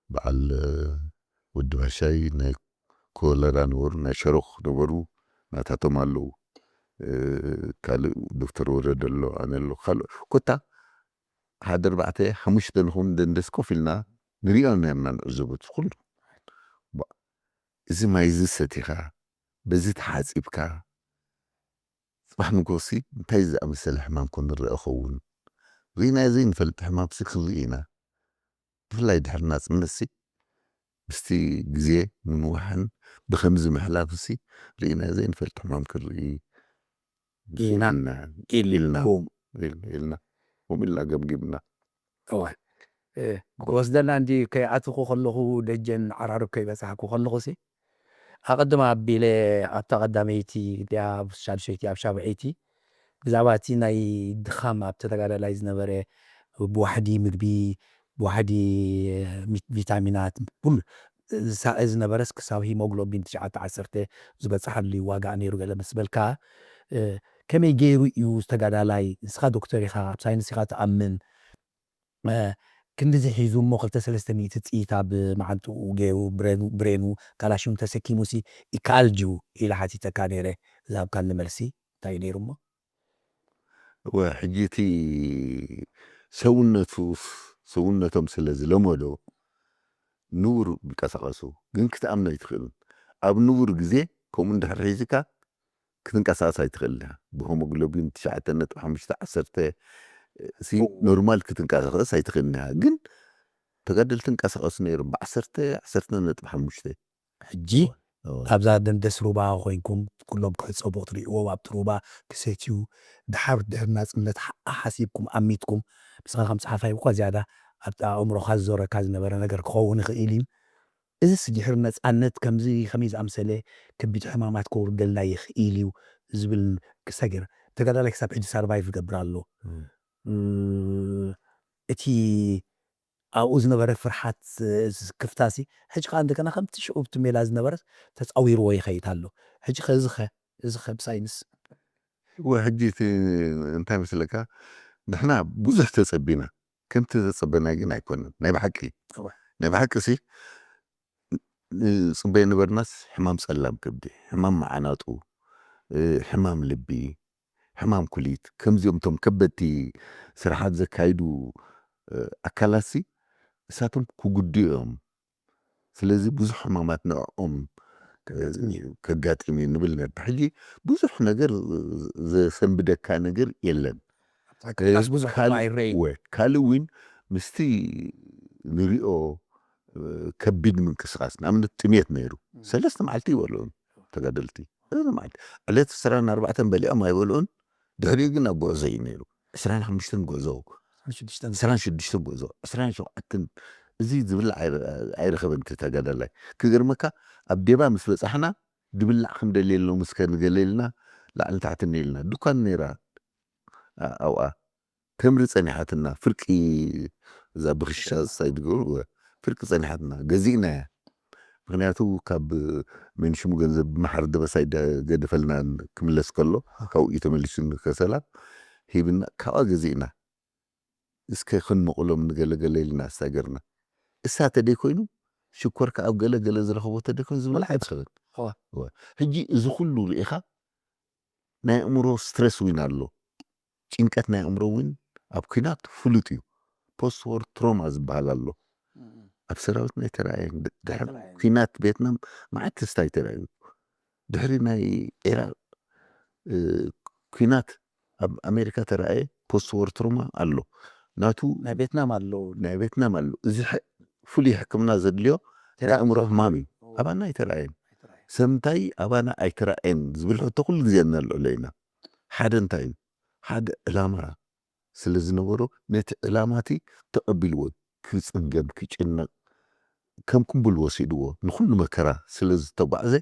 በዓል እ፣ ወዲ ባሻይ ናይ ኮለራ ነበሩ፣ ናይ ሸሮኽ ነበሩ፣ ናታቶም ኣለዉ። እ፣ ካልእ ዶክተር ወረደ ኣሎ፣ ኣነ ኣሎ፣ ካልእ ኮታ ሓደ ኣርባዕተ ሓሙሽተ ንኹን ደንደስ ኮፍ ኢልና ንሪኦ ነርና ንዕዘቦ እቲ ኩሉ። ባ- እዚ ማይ እዚ ሰቲኻ በዚ ተሓፂብካ ጽባሕ ንጎሲ እንታይ ዝኣመሰለ ሕማም ኮን ንረአ ኸውን? ርኢናዮ ዘይንፈልጥ ሕማም ሲ ክንርኢ ኢና። ብፍላይ ድሕሪ ናጽነት ሲ ምስቲ ግዜ ምንዋሕን ብኸምዚ ምሕላፍ ሲ ርኢናዮ ዘይንፈልጥ ሕማም ክንርኢ ኢና ኢልና ኢልና ኢልኩም ኢልና ከምኡ ኢልና ገምጊምና። እዋን እ፣ ክወስደና እንዲ ከይኣትኹ ከለኹ ደጀን ዓራርብ ከይበጻሕኩ ከለኹ ሲ ኣቐድም ኣቢለ ኣብታ ቀዳመይቲ ድያ ኣብ ሻድሸይቲ ኣብ ሻብዐይቲ ብዛዕባ እቲ ናይ ድኻም ኣብቲ ተጋዳላይ ዝነበረ ብዋሕዲ ምግቢ ብዋሕዲ ሚ- ቪታሚናት ኩሉ ዝሳቐ ዝነበረስ ክሳብ ሂሞግሎቢን ትሽዓተ ዓሰርተ ዝበፅሓሉ ዋጋ ነይሩ ገለ ምስ በልካ እ፣ ከመይ ገይሩ እዩ ዝተጋዳላይ ንስኻ ዶክተር ኢኻ ኣብ ሳይንስ ኢኻ ትኣምን እ፣ ክንድዚ ሒዙ እሞ ክልተ ሰለስተ ሚእቲ ጥይት ኣብ መዓንጥኡ ገይሩ ብሬኑ- ብሬኑ ካላሽኑ ተሰኪሙ ሲ ይከኣል ድዩ ኢለ ሓቲተካ ነይረ ዝሃብካኒ መልሲ እንታይ እዩ ነይሩ እሞ እወ ሕጂ እቲ ሰውነቱ ሰውነቶም ስለ ዝለመዶ ንቡር ይንቀሳቐሱ ግን ክትኣምኖ ኣይትኽእልን። ኣብ ንቡር ግዜ ከምኡ እንድሕር ሒዝካ ክትንቀሳቐስ ኣይትኽእል ኢኻ። ብሆሞግሎቢን ትሽዓተ ነጥቢ ሓሙሽተ ዓሰርተ ሲ ኖርማል ክትንቀሳቐስ ኣይትኽእል ኢኻ። ግን ተጋደልቲ እንቀሳቐሱ ነይሮም ብዓሰርተ ዓሰርተ ነጥቢ ሓሙሽተ ሕጂ ኣብዛ ደንደስ ሩባ ኮይንኩም ኩሎም ክሕፀቡ ክትርእይዎም ኣብቲ ሩባ ክሰትዩ ድሓር ድሕሪ ናፅነት ሓ- ሓሲብኩም ኣሚትኩም ንስኻ ከም ፀሓፋይ እኳ ዝያዳ ኣብ ኣእምሮኻ ዝዞረካ ዝነበረ ነገር ክኸውን ይኽእል እዩ። እዚስ ድሕሪ ነፃነት ከምዚ ከመይ ዝኣምሰለ ከቢድ ሕማማት ከውርደልና ይኽእል እዩ ዝብል ክሰግር ተጋዳላይ ክሳብ ሕጂ ሳርቫይቭ ይገብር ኣሎ። እ፣ እቲ ኣብኡ ዝነበረ ፍርሓት ክፍታሲ ሕጂ ከዓ እንደገና ከምቲ ሽዑ ብቲ ሜላ ዝነበረ ተፃዊርዎ ይኸይድ ኣሎ። ሕጂ ከ እዚ ኸ እዚ ኸ ብሳይንስ ወ ሕጂ እቲ እንታይ መስለካ ንሕና ብዙሕ ተፀቢና ከምቲ ዘፀበና ግን ኣይኮነን ናይ ብሓቂ ናይ ብሓቂ ሲ ንፅበዮ ነበርናስ ሕማም ፀላም ከብዲ ሕማም መዓናጡ ሕማም ልቢ ሕማም ኩሊት ከምዚኦም ቶም ከበድቲ ስራሓት ዘካይዱ ኣካላት ሲ እሳቶም ክጉድኡ እዮም። ስለዚ ብዙሕ ሕማማት ንዕኦም ከጋጥም እዩ ንብል ነርና። ሕጂ ብዙሕ ነገር ዘሰንብደካ ነገር የለን። ብዙሕ ኣይረዩ ካልእ እውን ምስቲ ንሪኦ ከቢድ ምንቅስቃስ፣ ንኣብነት ጥሜት ነይሩ። ሰለስተ መዓልቲ ይበልዑን ተጋደልቲ። ሰለስተ መዓልቲ። ዕለት ዕስራን ኣርባዕተን በሊዖም ኣይበልዑን። ድሕሪኡ ግን ኣብ ጉዕዞ እዩ ነይሩ። ዕስራን ሓሙሽተን ጉዕዞ፣ ዕስራን ሽዱሽተን ጉዕዞ፣ ዕስራን ሸውዓተን፣ እዚ ዝብላዕ ኣይረ-፣ ኣይረኸበን እቲ ተጋዳላይ። ክገርመካ፣ ኣብ ዴባ ምስ በጻሕና ድብላዕ ክንደልየሎም እስከ ንገለ ኢልና ላዕልን ታሕትን ኢልና። ድኳን ነይራ፣ ኣ-፣ ኣብኣ ተምሪ ጸኒሓትና፣ ፍርቂ፣ እዛ ብኽሻ ሳይድ ጎ-፣ ፍርቂ ጸኒሓትና፣ ገዚእናያ። ምኽንያቱ ካብ መንሽሙ ገንዘብ ማሕር ደበሳይ ደ-፣ ገደፈልና ክምለስ ከሎ፣ ካብኡ እዩ ተመሊሱ ንከሰላ ሂብና፣ ካብኣ ገዚእና። እስከ ክንመቕሎም ንገለገለ ኢልና ኣሳገርና። እሳ ተደይኮይኑ፣ ሽኮር ከኣ ኣብ ገለገለ ዝረኸቦ ተደይኮይኑ ዝብላዕ ኣይትኸውን። እዋ። እዋ። ሕጂ እዚ ኩሉ ርኢኻ፣ ናይ ኣእምሮ ስትረስ እውን ኣሎ። ጭንቀት ናይ ኣእምሮ እውን ኣብ ኲናት ፍሉጥ እዩ። ፖስት ዎር ትሮማ ዝበሃል ኣሎ። ኣብ ሰራዊትና ኣይተራእየን። ድ-፣ ድሕሪ ኣይተራእየን። ኲናት ቬትናም መዓት ክስታይ ተራእዩ። ድሕሪ ናይ ዒራቕ፣ እ፣ ኲናት ኣብ ኣሜሪካ ተራእየ፣ ፖስት ዎር ትሮማ ኣሎ። ናቱ ናይ ቬትናም ኣሎ። ናይ ቬትናም ኣሎ። እዚ ሐ-፣ ፍሉይ ሕክምና ዘድልዮ ናይ ኣእምሮ ሕማም እዩ። ኣባና ኣይተራእየን። ኣይተራእየን። ሰምታይ ኣባና ኣይተራእየን ዝብል ሕቶ ኩሉ ግዜ እነልዕሎ ኢና። ሓደ እንታይ እዩ? ሓደ ዕላማ ስለ ዝነበሮ፣ ነቲ ዕላማ እቲ ተቐቢልዎ፣ ክጽገም፣ ክጭነቕ፣ ከም ቅቡል ወሲድዎ፣ ንኹሉ መከራ ስለ ዝተጓዕዘ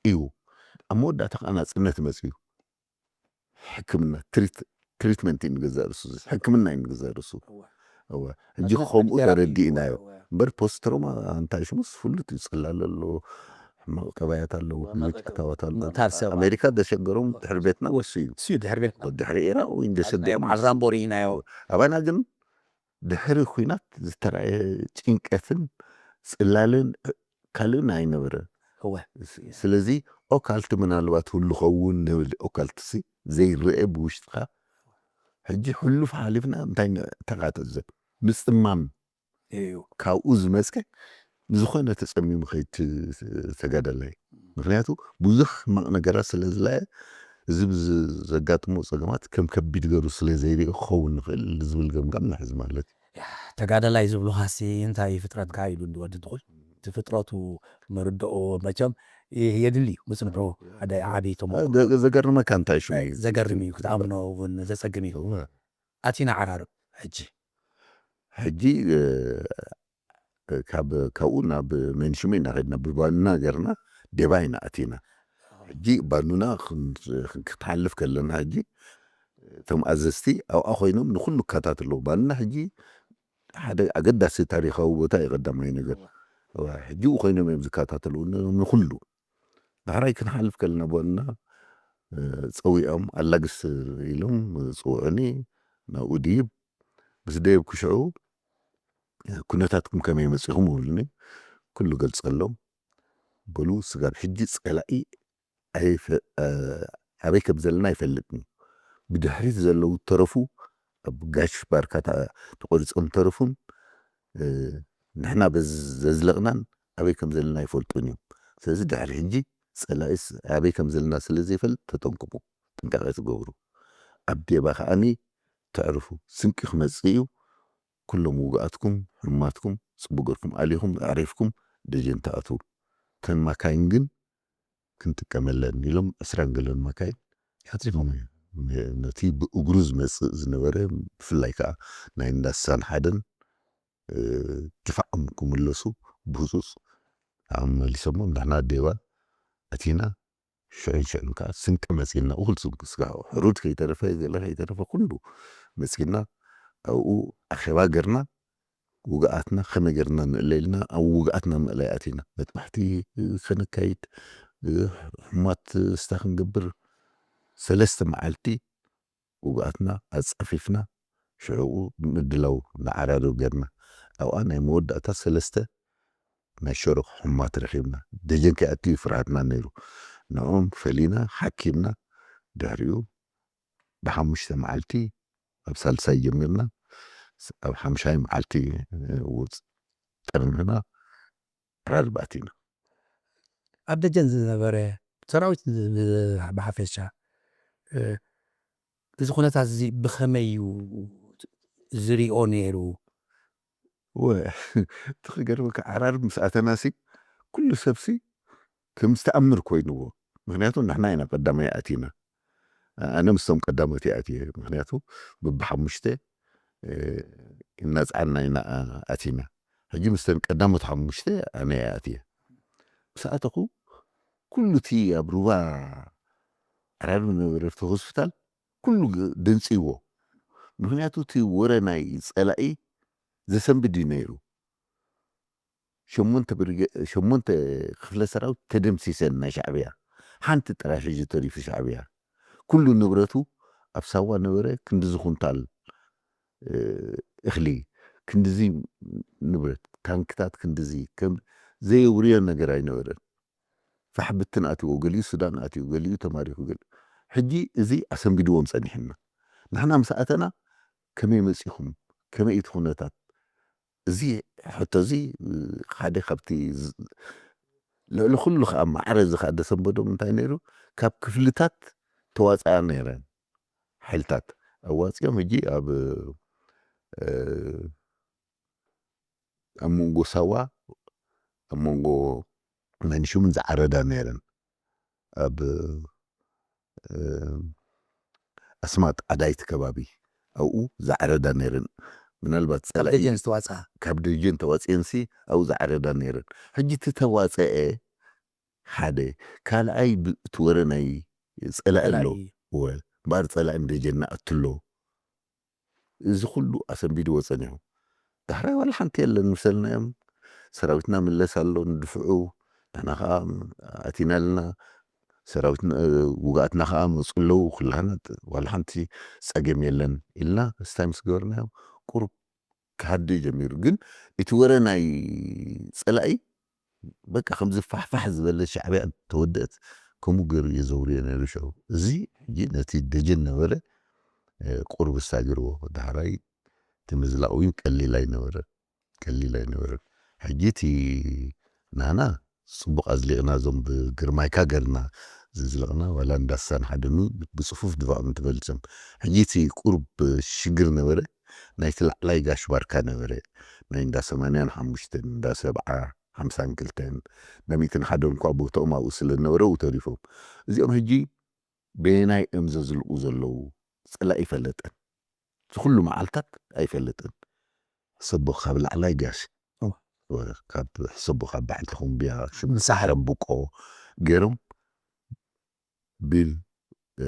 እዩ። ኣብ መወዳእታ ከኣ ናጽነት መጺኡ። ሕክምና፣ ትሪት-፣ ትሪትመንት እዩ ንገዛእ ርእሱ፣ ሕክምና እዩ ንገዛእ ርእሱ። እወ። እወ። ሕጂ ናጽነት ከምኡ መፍትሒ ተረዲእናዮ። እወ። እምበር ፖስት ትሮማ እንታይ ሽሙስ ፍሉጥ እዩ። ጽላል ኣሎ፣ ሕማቕ ጠባያት ኣለዎ፣ ሕማቕ ምልጫታዋት ኣለዎ። ምእታር ሰባት። ኣሜሪካ ዘሸገሮም ድሕሪ ቬትናም እሱ እዩ። እሱ እዩ ድሕሪ ቬትናም። ድሕሪ ኢራቕ ወይ እንደ ሰዲኦም ኣብ ራምቦ ርኢናዮ። ኣባና ግን ድሕሪ ኲናት ዝተራእየ ጭንቀትን ጽላልን ካልእን ኣይነበረ። እወ። ስ-፣ ስለዚ ኦካልት ምናልባት ህሉ ኸውን ንብል፣ ኦካልትሲ ዘይረአ ብውሽጥኻ። ሕጂ ሕሉፍ ሓሊፍና እንታይ ን-፣ ተቓተዘ? ምጽማም እዩ። ካብኡ ዝመጸ ንዝኾነ ተጸሚሙ ከይድ ት-፣ ተጋዳላይ። ምኽንያቱ ብዙሕ ሕማቕ ነገራት ስለ ዝለየ፣ እዚ ብዝ-፣ ዘጋጥሞ ጸገማት ከም ከቢድ ገሩ ስለ ዘይርኢ ክኸውን ንኽእል ዝብል ገምጋም ንሕዝ ማለት እዩ። ያ፣ ተጋዳላይ ዝብሉኻሲ እንታይ ፍጥረትካ ኢሉ እንዲ ወዲ ትኹል። እቲ ፍጥረቱ ምርድኦ መቸም የ-፣ የድሊ እዩ። ምጽንሑ ሓደ ዓቢ ተመክሮ። ዘ-፣ ዘገርመካ እንታይ ሽሙ እዩ? ዘገርም እዩ፣ ክትኣምኖ እውን ዘጸግም እዩ። እወ። ኣቲና ዓራርብ ሕጂ። ሕጂ፣ እ፣ ካብ፣ ካብኡ ናብ መንሽሙ ኢና ከድና፣ ብባኑና ገርና ዴባ ኢና ኣቲና። ሕጂ ባኑና ክን-፣ ክን-፣ ክትሓልፍ ከለና፣ ሕጂ እቶም ኣዘዝቲ ኣብኣ ኮይኖም ንኹሉ ይከታተሉ። ባኑና ሕጂ ሓደ ኣገዳሲ ታሪኻዊ ቦታ እዩ፣ ቀዳማይ ነገር። እዋ፣ ሕጂ ኮይኖም እዮም ዝከታተሉ ን-፣ ንኹሉ። ዳሕራይ ክንሓልፍ ከለና፣ ባኑና፣ እ፣ ጸዊዖም፣ ኣላግስ ኢሎም ጽውዑኒ፣ ናብኡ ድይብ። ምስ ደየብኩ ሽዑ፣ እ፣ "ኩነታትኩም ከመይ መጺኹም?" ይብሉኒ። ኩሉ ገልጸሎም። በሉ፣ ስጋብ ሕጂ ጸላኢ ኣይፈ-፣ እ፣ ኣበይ ከም ዘለና ኣይፈልጥን እዩ። ብድሕሪት ዘለዉ ተረፉ፣ ኣብ ጋሽ ባርካ ተ-፣ ተቖሪጾም ተረፉን፣ እ፣ ንሕና በዚ ዘዝለቕናን ኣበይ ከም ዘለና ኣይፈልጡን እዮም። ስለዚ ድሕሪ ሕጂ ጸላኢስ ኣበይ ከም ዘለና ስለ ዘይፈልጥ ተጠንቀቑ፣ ጥንቃቐ ትገብሩ። ኣብ ዴባ ከኣኒ ተዕርፉ። ስንቂ ክመጽእ እዩ። ኩሎም ውጉኣትኩም፣ ሕሙማትኩም፣ ጽቡቕ ገርኩም ኣሊኹም፣ ኣዕሪፍኩም ደጀን ትኣትዉ። እተን ማካይን ግን ክንጥቀመለን ኢሎም ዕስራን ገለን ማካይን ኣትሪፎም እዮም። ነቲ ብእግሩ ዝመጽእ ዝነበረ፣ ብፍላይ ከኣ ናይ እንዳ ስሳን ሓደን፣ እ፣ ድፋዖም ክምለሱ ብህጹጽ ኣመሊሶሞም። ንሕና ዴባ ኣቲና፣ ሽዑን ሽዑን ከኣ ስንቂ መጺእና፣ እኹል ስንቂ፣ ስጋ ሕሩድ ከይተረፈ፣ ገለ ከይተረፈ፣ ኩሉ መጺእና፣ ኣብኡ ኣኼባ ገርና፣ ውግኣትና ከመይ ገርና ንእለ ኢልና፣ ኣብ ውግኣትና ምእላይ ኣቲና። መጥባሕቲ ከነካይድ፣ ሕሙማት ስታ ክንገብር፣ ሰለስተ መዓልቲ ውግኣትና ኣጻፊፍና፣ ሽዑኡ ምድላው ንዓራርብ ገርና። ኣብኣ ናይ መወዳእታ ሰለስተ ናይ ሸሮኽ ሕሙማት ረኺብና። ደጀን ከይኣትዩ ፍርሃትና ነይሩ። ንዕኦም ፈሊና፣ ሓኪምና፣ ድሕሪኡ ብሓሙሽተ መዓልቲ፣ ኣብ ሳልሳይ ጀሚርና፣ ስ-፣ ኣብ ሓምሻይ መዓልቲ፣ እ፣ ውጽ-፣ ጠርኒፍና፣ ዓራርብ ኣቲና። ኣብ ደጀን ዝነበረ ሰራዊት ብ-፣ ብ-፣ ብሓፈሻ፣ እ፣ እዚ ኩነታት እዚ ብኸመይ እዩ ዝሪኦ ነይሩ? ወ እቲ ክገርመካ፣ ዓራርብ ምስ ኣተናሲ ኩሉ ሰብሲ ከም ዝተኣምር ኮይንዎ። ምክንያቱ ንሕና ኢና ቀዳማይ ኣቲና። ኣነ ምስቶም ቀዳሞት እየ ኣትየ። ምክንያቱ ብብሓሙሽተ እናፅዓና ኢና ኣቲና። ሕጂ ምስተን ቀዳሞት ሓሙሽተ ኣነ እየ ኣትየ። ምስ ኣተኹ ኩሉ እቲ ኣብ ሩባ ዓራርብ ነበረ እቲ ሆስፒታል ኩሉ ደንፅይዎ። ምክንያቱ እቲ ወረ ናይ ፀላኢ ዘሰንብድ እዩ ነይሩ። ሸሞንተ ክፍለ ሰራዊት ተደምሲሰን ናይ ሻዕብያ፣ ሓንቲ ጥራይ ሕጂ ተሪፉ ሻዕብያ። ኩሉ ንብረቱ ኣብ ሳዋ ነበረ። ክንድዚ ኩንታል እኽሊ፣ ክንድዚ ንብረት፣ ታንክታት ክንድዚ፣ ከም ዘየውርዮ ነገር ኣይነበረን። ፋሕ ብትን ኣትዎ፣ ገሊኡ ሱዳን ኣትዩ፣ ገሊኡ ተማሪኹ። ገሊ ሕጂ እዚ ኣሰንቢድዎም ጸኒሕና። ንሕና ምስ ኣተና ከመይ መጺኹም፣ ከመይ እቲ ኩነታት? እዚ ሕቶ እዚ ሓደ ካብቲ ልዕሊ ኩሉ ከዓ ማዕረ እዚ ከዓ ደሰንበዶም እንታይ ነይሩ? ካብ ክፍልታት ተዋፅኣ ነይረን ሓይልታት ኣዋፂኦም። ሕጂ ኣብ ኣብ መንጎ ሳዋ፣ ኣብ መንጎ መንሽምን ዝዓረዳ ነይረን። ኣብ ኣስማጥ ዓዳይቲ ከባቢ ኣብኡ ዝዓረዳ ነይረን። ምናልባት ጸላኢ ካብ ደጀን ተዋፅኤንሲ ኣብኡ ዝዓረዳ ነይረን። ሕጂ እቲ ተዋፀአ ሓደ፣ ካልኣይ እቲ ወረ ናይ ጸላኢ ኣሎ። እምበኣር ጸላኢ ንደጀና ኣትሎ። እዚ ኩሉ ኣሰንቢድዎ ጸኒሑ። ዳሕራይ ዋላ ሓንቲ የለን። ምሰልና እዮም። ሰራዊትና ምለስ ኣሎ ንድፍዑ። ንሕና ኸዓ ኣቲና ኣለና። ሰራዊትና፣ ውግኣትና ኸዓ መፁ ኣለዉ። ኩላህና ዋላ ሓንቲ ጸገም የለን ኢልና ስታይ ምስ ገበርናዮም ቁሩብ ክሃድእ ጀሚሩ። ግን እቲ ወረ ናይ ጸላኢ በቃ ከምዚ ፋሕፋሕ ዝበለ ሻዕብያ ተወደእት ከምኡ ገይሩ እየ ዘውርዮ ነይሩ ሸው። እዚ ሕጂ ነቲ ደጀን ነበረ ቁርብ ስታይ ገይርዎ። ዳሕራይ እቲ ምዝላቕ እውን ቀሊል ኣይነበረ፣ ቀሊል ኣይነበረ። ሕጂ እቲ ናና ጽቡቕ ኣዝሊቕና፣ እዞም ብግርማይካ ገርና ዘዝለቕና ዋላ እንዳሳን ሓደኑ ብጽፉፍ ድፋዖም ትበልጽም። ሕጂ እቲ ቁርብ ሽግር ነበረ፣ ናይቲ ላዕላይ ጋሽ ባርካ ነበረ፣ ናይ እንዳ ሰማንያን ሓሙሽተን፣ እንዳ ሰብዓ ሓምሳን ክልተን፣ እንዳ ሚእትን ሓደን እኳ ቦታኦም ኣብኡ ስለ ዝነበረ ኣብኡ ተሪፎም። እዚኦም ሕጂ በየናይ እዮም ዘዝልቑ ዘለዉ ጸላኢ ኣይፈለጠን። እቲ ኩሉ መዓልታት ኣይፈለጥን። ሕሰቦ ካብ ላዕላይ ጋሽ፣ እወ። እወ፣ ካብ ሕሰቦ ካብ ባሕልትኹም ብያ ሽም ምሳሕ። ሸምብቆ ገይሮም ብል፣ እ፣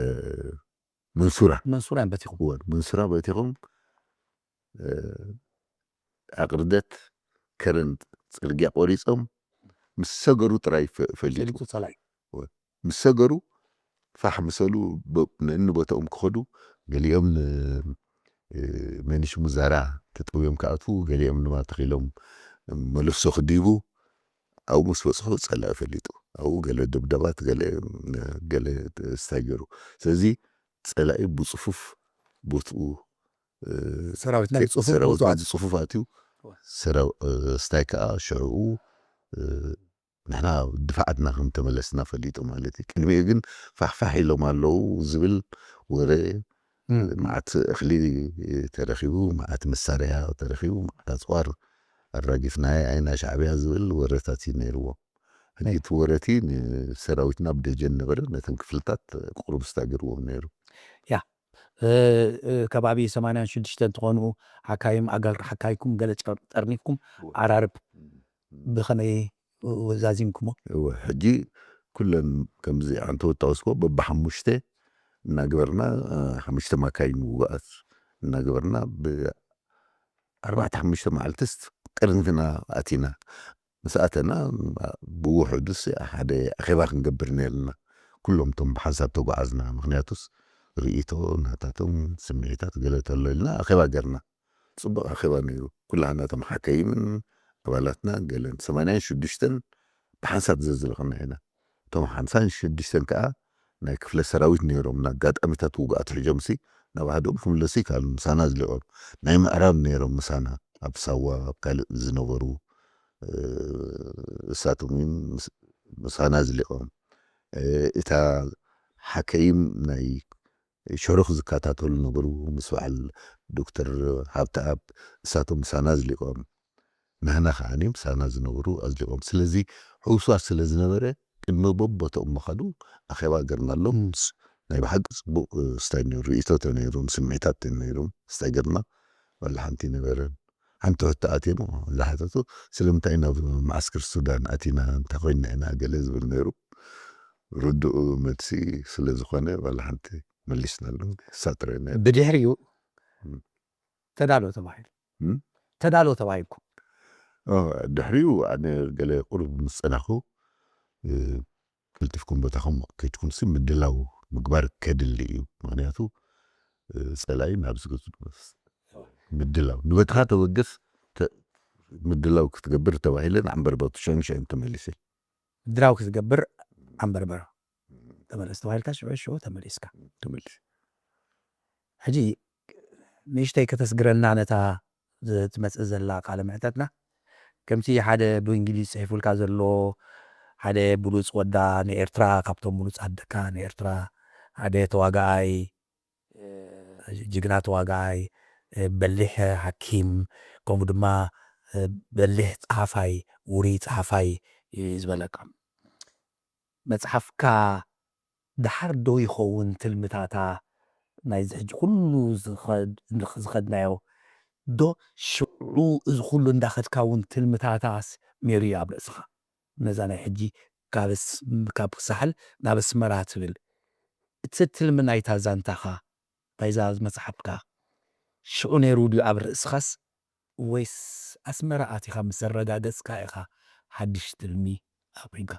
መንሱራ። መንሱራ እዮም በቲኹም። እወ፣ መንሱራ በቲኹም፣ እ፣ ኣቕርደት ከረን ጽርግያ ቆሪጾም ምስ ሰገሩ ጥራይ ፈ-፣ ፈሊጡ። ፈሊጡ ጸላኢ። ምስ ሰገሩ ፋሕ ምሰሉ ብ-፣ ነኒ ቦታኦም ክኸዱ፣ ገሊኦም ን-፣ እ፣ መንሽሙ ዛራ ተጠውዮም ክኣትዉ፣ ገሊኦም ድማ ተኺሎም መለፍሶ ክድይቡ፣ ኣብኡ ምስ በጽሑ ጸላኢ ፈሊጡ። ኣብኡ ገለ ደብደባት፣ ገለ፣ ገለ ስታይ ገይሩ። ስለዚ ጸላኢ ብጽፉፍ ቦትኡ፣ እ፣ ሰራዊትና ከ-፣ ብጽፉፍ ሰራዊትና ቦትኡ ኣትዩ። ብጽፉፍ ኣትዩ። እወ። ሰራው-፣ እ፣ ስታይ ከኣ ሽዕኡ፣ እ፣ ንሕና ድፋዓትና ከም ተመለስና ፈሊጡ ማለት እዩ። ቅድሚኡ ግን ፋሕፋሕ ኢሎም ኣለዉ ዝብል ወረ እም። መዓት እኽሊ ተረኺቡ፣ መዓት መሳርያ ተረኺቡ፣ መዓት ኣጽዋር ኣራጊፍናዮ ኣይና ሻዕብያ ዝብል ወረታት እዩ ነይርዎ። ሕጂ ናይ እቲ ወረቲ ንሰራዊትና ብደጀን ነበረ፣ ነተን ክፍልታት ቁሩብ ስታይ ገይርዎም ነይሩ። ያ፣ እ፣ እ፣ ከባቢ ሰማንያን ሽዱሽተን እንትኾኑ ሓካይም ኣገር ሓካይኩም ገለ ጨር-፣ ጠርኒፍኩም እወ። ዓራርብ እም፣ እም። ብኸመይ ወዛዚምኩሞ? እወ፣ ሕጂ ኩለን ከምዚ ኣንተ ወታወስኮ በብሓሙሽተ እናግበርና፣ እ፣ ሓሙሽተ ማካይን ውግኣት እናግበርና ብኣርባዕተ ሓሙሽተ መዓልትስ ጥርንፍና ኣቲና። ምስ ኣተና ብውሑዱስ ሓደ ኣኼባ ክንገብር ነይርና። ኩሎም እቶም ብሓንሳብ ተጓዓዝና። ምኽንያቱስ ርእይቶ ናታቶም ስምዒታት ገለ ተሎ ኢልና ኣኼባ ገርና። ጽቡቕ ኣኼባ ነይሩ። ኩላህና እቶም ሓከይምን ኣባላትና ገለን ሰማንያን ሽዱሽተን ብሓንሳብ ዘዝለኽና ኢና። እቶም ሓምሳን ሽዱሽተን ከኣ ናይ ክፍለ ሰራዊት ነይሮም። ንኣጋጣሚታት ውግኣት ሕጆምሲ ናብ ሃደኦም ክምለሱ ይከኣሉ። ምሳና ኣዝሊቖም። ናይ ምዕራብ ነይሮም ምሳና፣ ኣብ ሳዋ፣ ኣብ ካልእ ዝነበሩ፣ እ፣ እሳቶም እውን ምስ-፣ ምሳና ኣዝሊቖም። እ፣ እታ ሓከይም ናይ ሸሮኽ ዝከታተሉ ነበሩ፣ ምስ በዓል ዶክተር ሃብተኣብ፣ እሳቶም ምሳና ኣዝሊቖም። ናህና ከዓኒ ምሳና ዝነበሩ ኣዝሊቖም። ስለዚ ሕውስዋስ ስለ ዝነበረ ቅድሚ በቦታኦም ምኻዱ ኣኼባ ገርናሎም። ናይ ብሓቂ ጽቡቕ፣ እ፣ ስታይ ነይሩ፣ ርእይቶ ነይሩ፣ ስምዒታት ነይሩ፣ ስታይ ገርና ዋላ ሓንቲ ነበረ። ሓንቲ ሕቶ ኣትየሞ ዝሓተቱ፣ ስለምንታይ ናብ መዓስከር ሱዳን ኣቲና፣ እንታይ ኮይንና ኢና፣ ገለ ዝብል ነይሩ። ርዱእ መልሲ ስለ ዝኾነ ዋላ ሓንቲ መሊስናሉ። ሳጥረ ነይሩ። ብድሕሪኡ እም። ተዳሎ ተባሂሉ። እም? ተዳሎ ተባሂልኩ። ኦ፣ ድሕሪኡ ኣነ ገለ ቁሩብ ምስ ጸናኹ፣ እ፣ ቀልጢፍኩም ቦታኹም ከይድኩም ሲ ምድላው ምግባር ከድሊ እዩ። ምኽንያቱ፣ እ፣ ጸላኢ ናብ ዝገጹ ምድላው። ንበትኻ ተበገስ ተ-፣ ምድላው ክትገብር ተባሂለ ንዓምበርበቱ ሸንሸን ተመሊሰ። ምድላው ክትገብር ዓምበርበር ተመለስ ተባሂልካ ሽዑ ሽዑ ተመሊስካ። ተመሊስ። ሕጂ ንእሽተይ ከተስግረልና ነታ ዝ-፣ ትመጽእ ዘላ ቃለ ምሕተትና። ከምቲ ሓደ ብእንግሊዝ ጽሒፉልካ ዘሎ፣ ሓደ ብሉጽ ወዳ ንኤርትራ፣ ካብቶም ብሉጻት ደቃ ንኤርትራ፣ ሓደ ተዋጋኣይ፣ እ፣ ጅግና ተዋጋኣይ፣ እ፣ በሊሕ ሓኪም፣ ከምኡ ድማ፣ እ፣ በሊሕ ጸሓፋይ፣ ውሩይ ጸሓፋይ እዩ ዝበለካ። መጽሓፍካ ደሓር ዶ ይኸውን ትልምታታ ናይዚ ሕጂ ኩሉ ዝኸድ-፣ ዝኸድናዮ ዶ ሽዑ እዚ ኩሉ እንዳኸድካ እውን ትልምታታስ ነይሩ እዩ ኣብ ርእስኻ? ነዛ ናይ ሕጂ ካብ ስ-፣ ካብ ሳሕል ናብ ኣስመራ ትብል እቲ ትልሚ ናይታ ዛንታኻ ናይዛ መጽሓፍካ ሽዑ ነይሩ ድዩ ኣብ ርእስኻስ ወይስ ኣስመራ ኣቲኻ ምስ ዘረጋገጽካ ኢኻ ሓድሽ ትልሚ ኣቕሪብካ?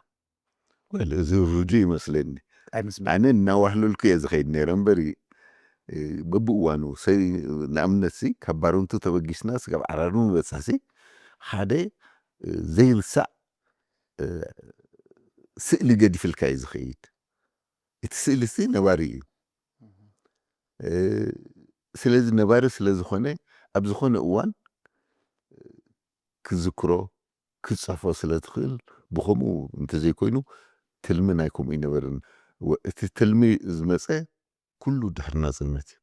ወል፣ እዚ ርዱእ ይመስለኒ። ኣይመስለኒ። ኣነ እናዋህለልኩ እየ ዝኸይድ ነይረ እምበር፣ እ፣ በብእዋኑ ሰ-፣ ንኣብነት ሲ ካብ ባረንቱ ተበጊስና ስጋብ ዓራርቢ ንበጽሕ ሲ ሓደ፣ እ፣ ዘይርሳዕ፣ እ፣ ስእሊ ገዲፍልካ እዩ ዝኸይድ። እቲ ስእሊ ሲ ነባሪ እዩ። እ፣ ስለዚ ነባሪ ስለ ዝኾነ ኣብ ዝኾነ እዋን ክዝክሮ፣ ክጻፎ ስለ ትኽእል፣ ብኸምኡ እንተዘይኮይኑ ትልሚ ናይ ከምኡ ኣይነበርን። ወ-፣ እቲ ትልሚ ዝመጸ ኩሉ ድሕሪ ናጽነት እዩ።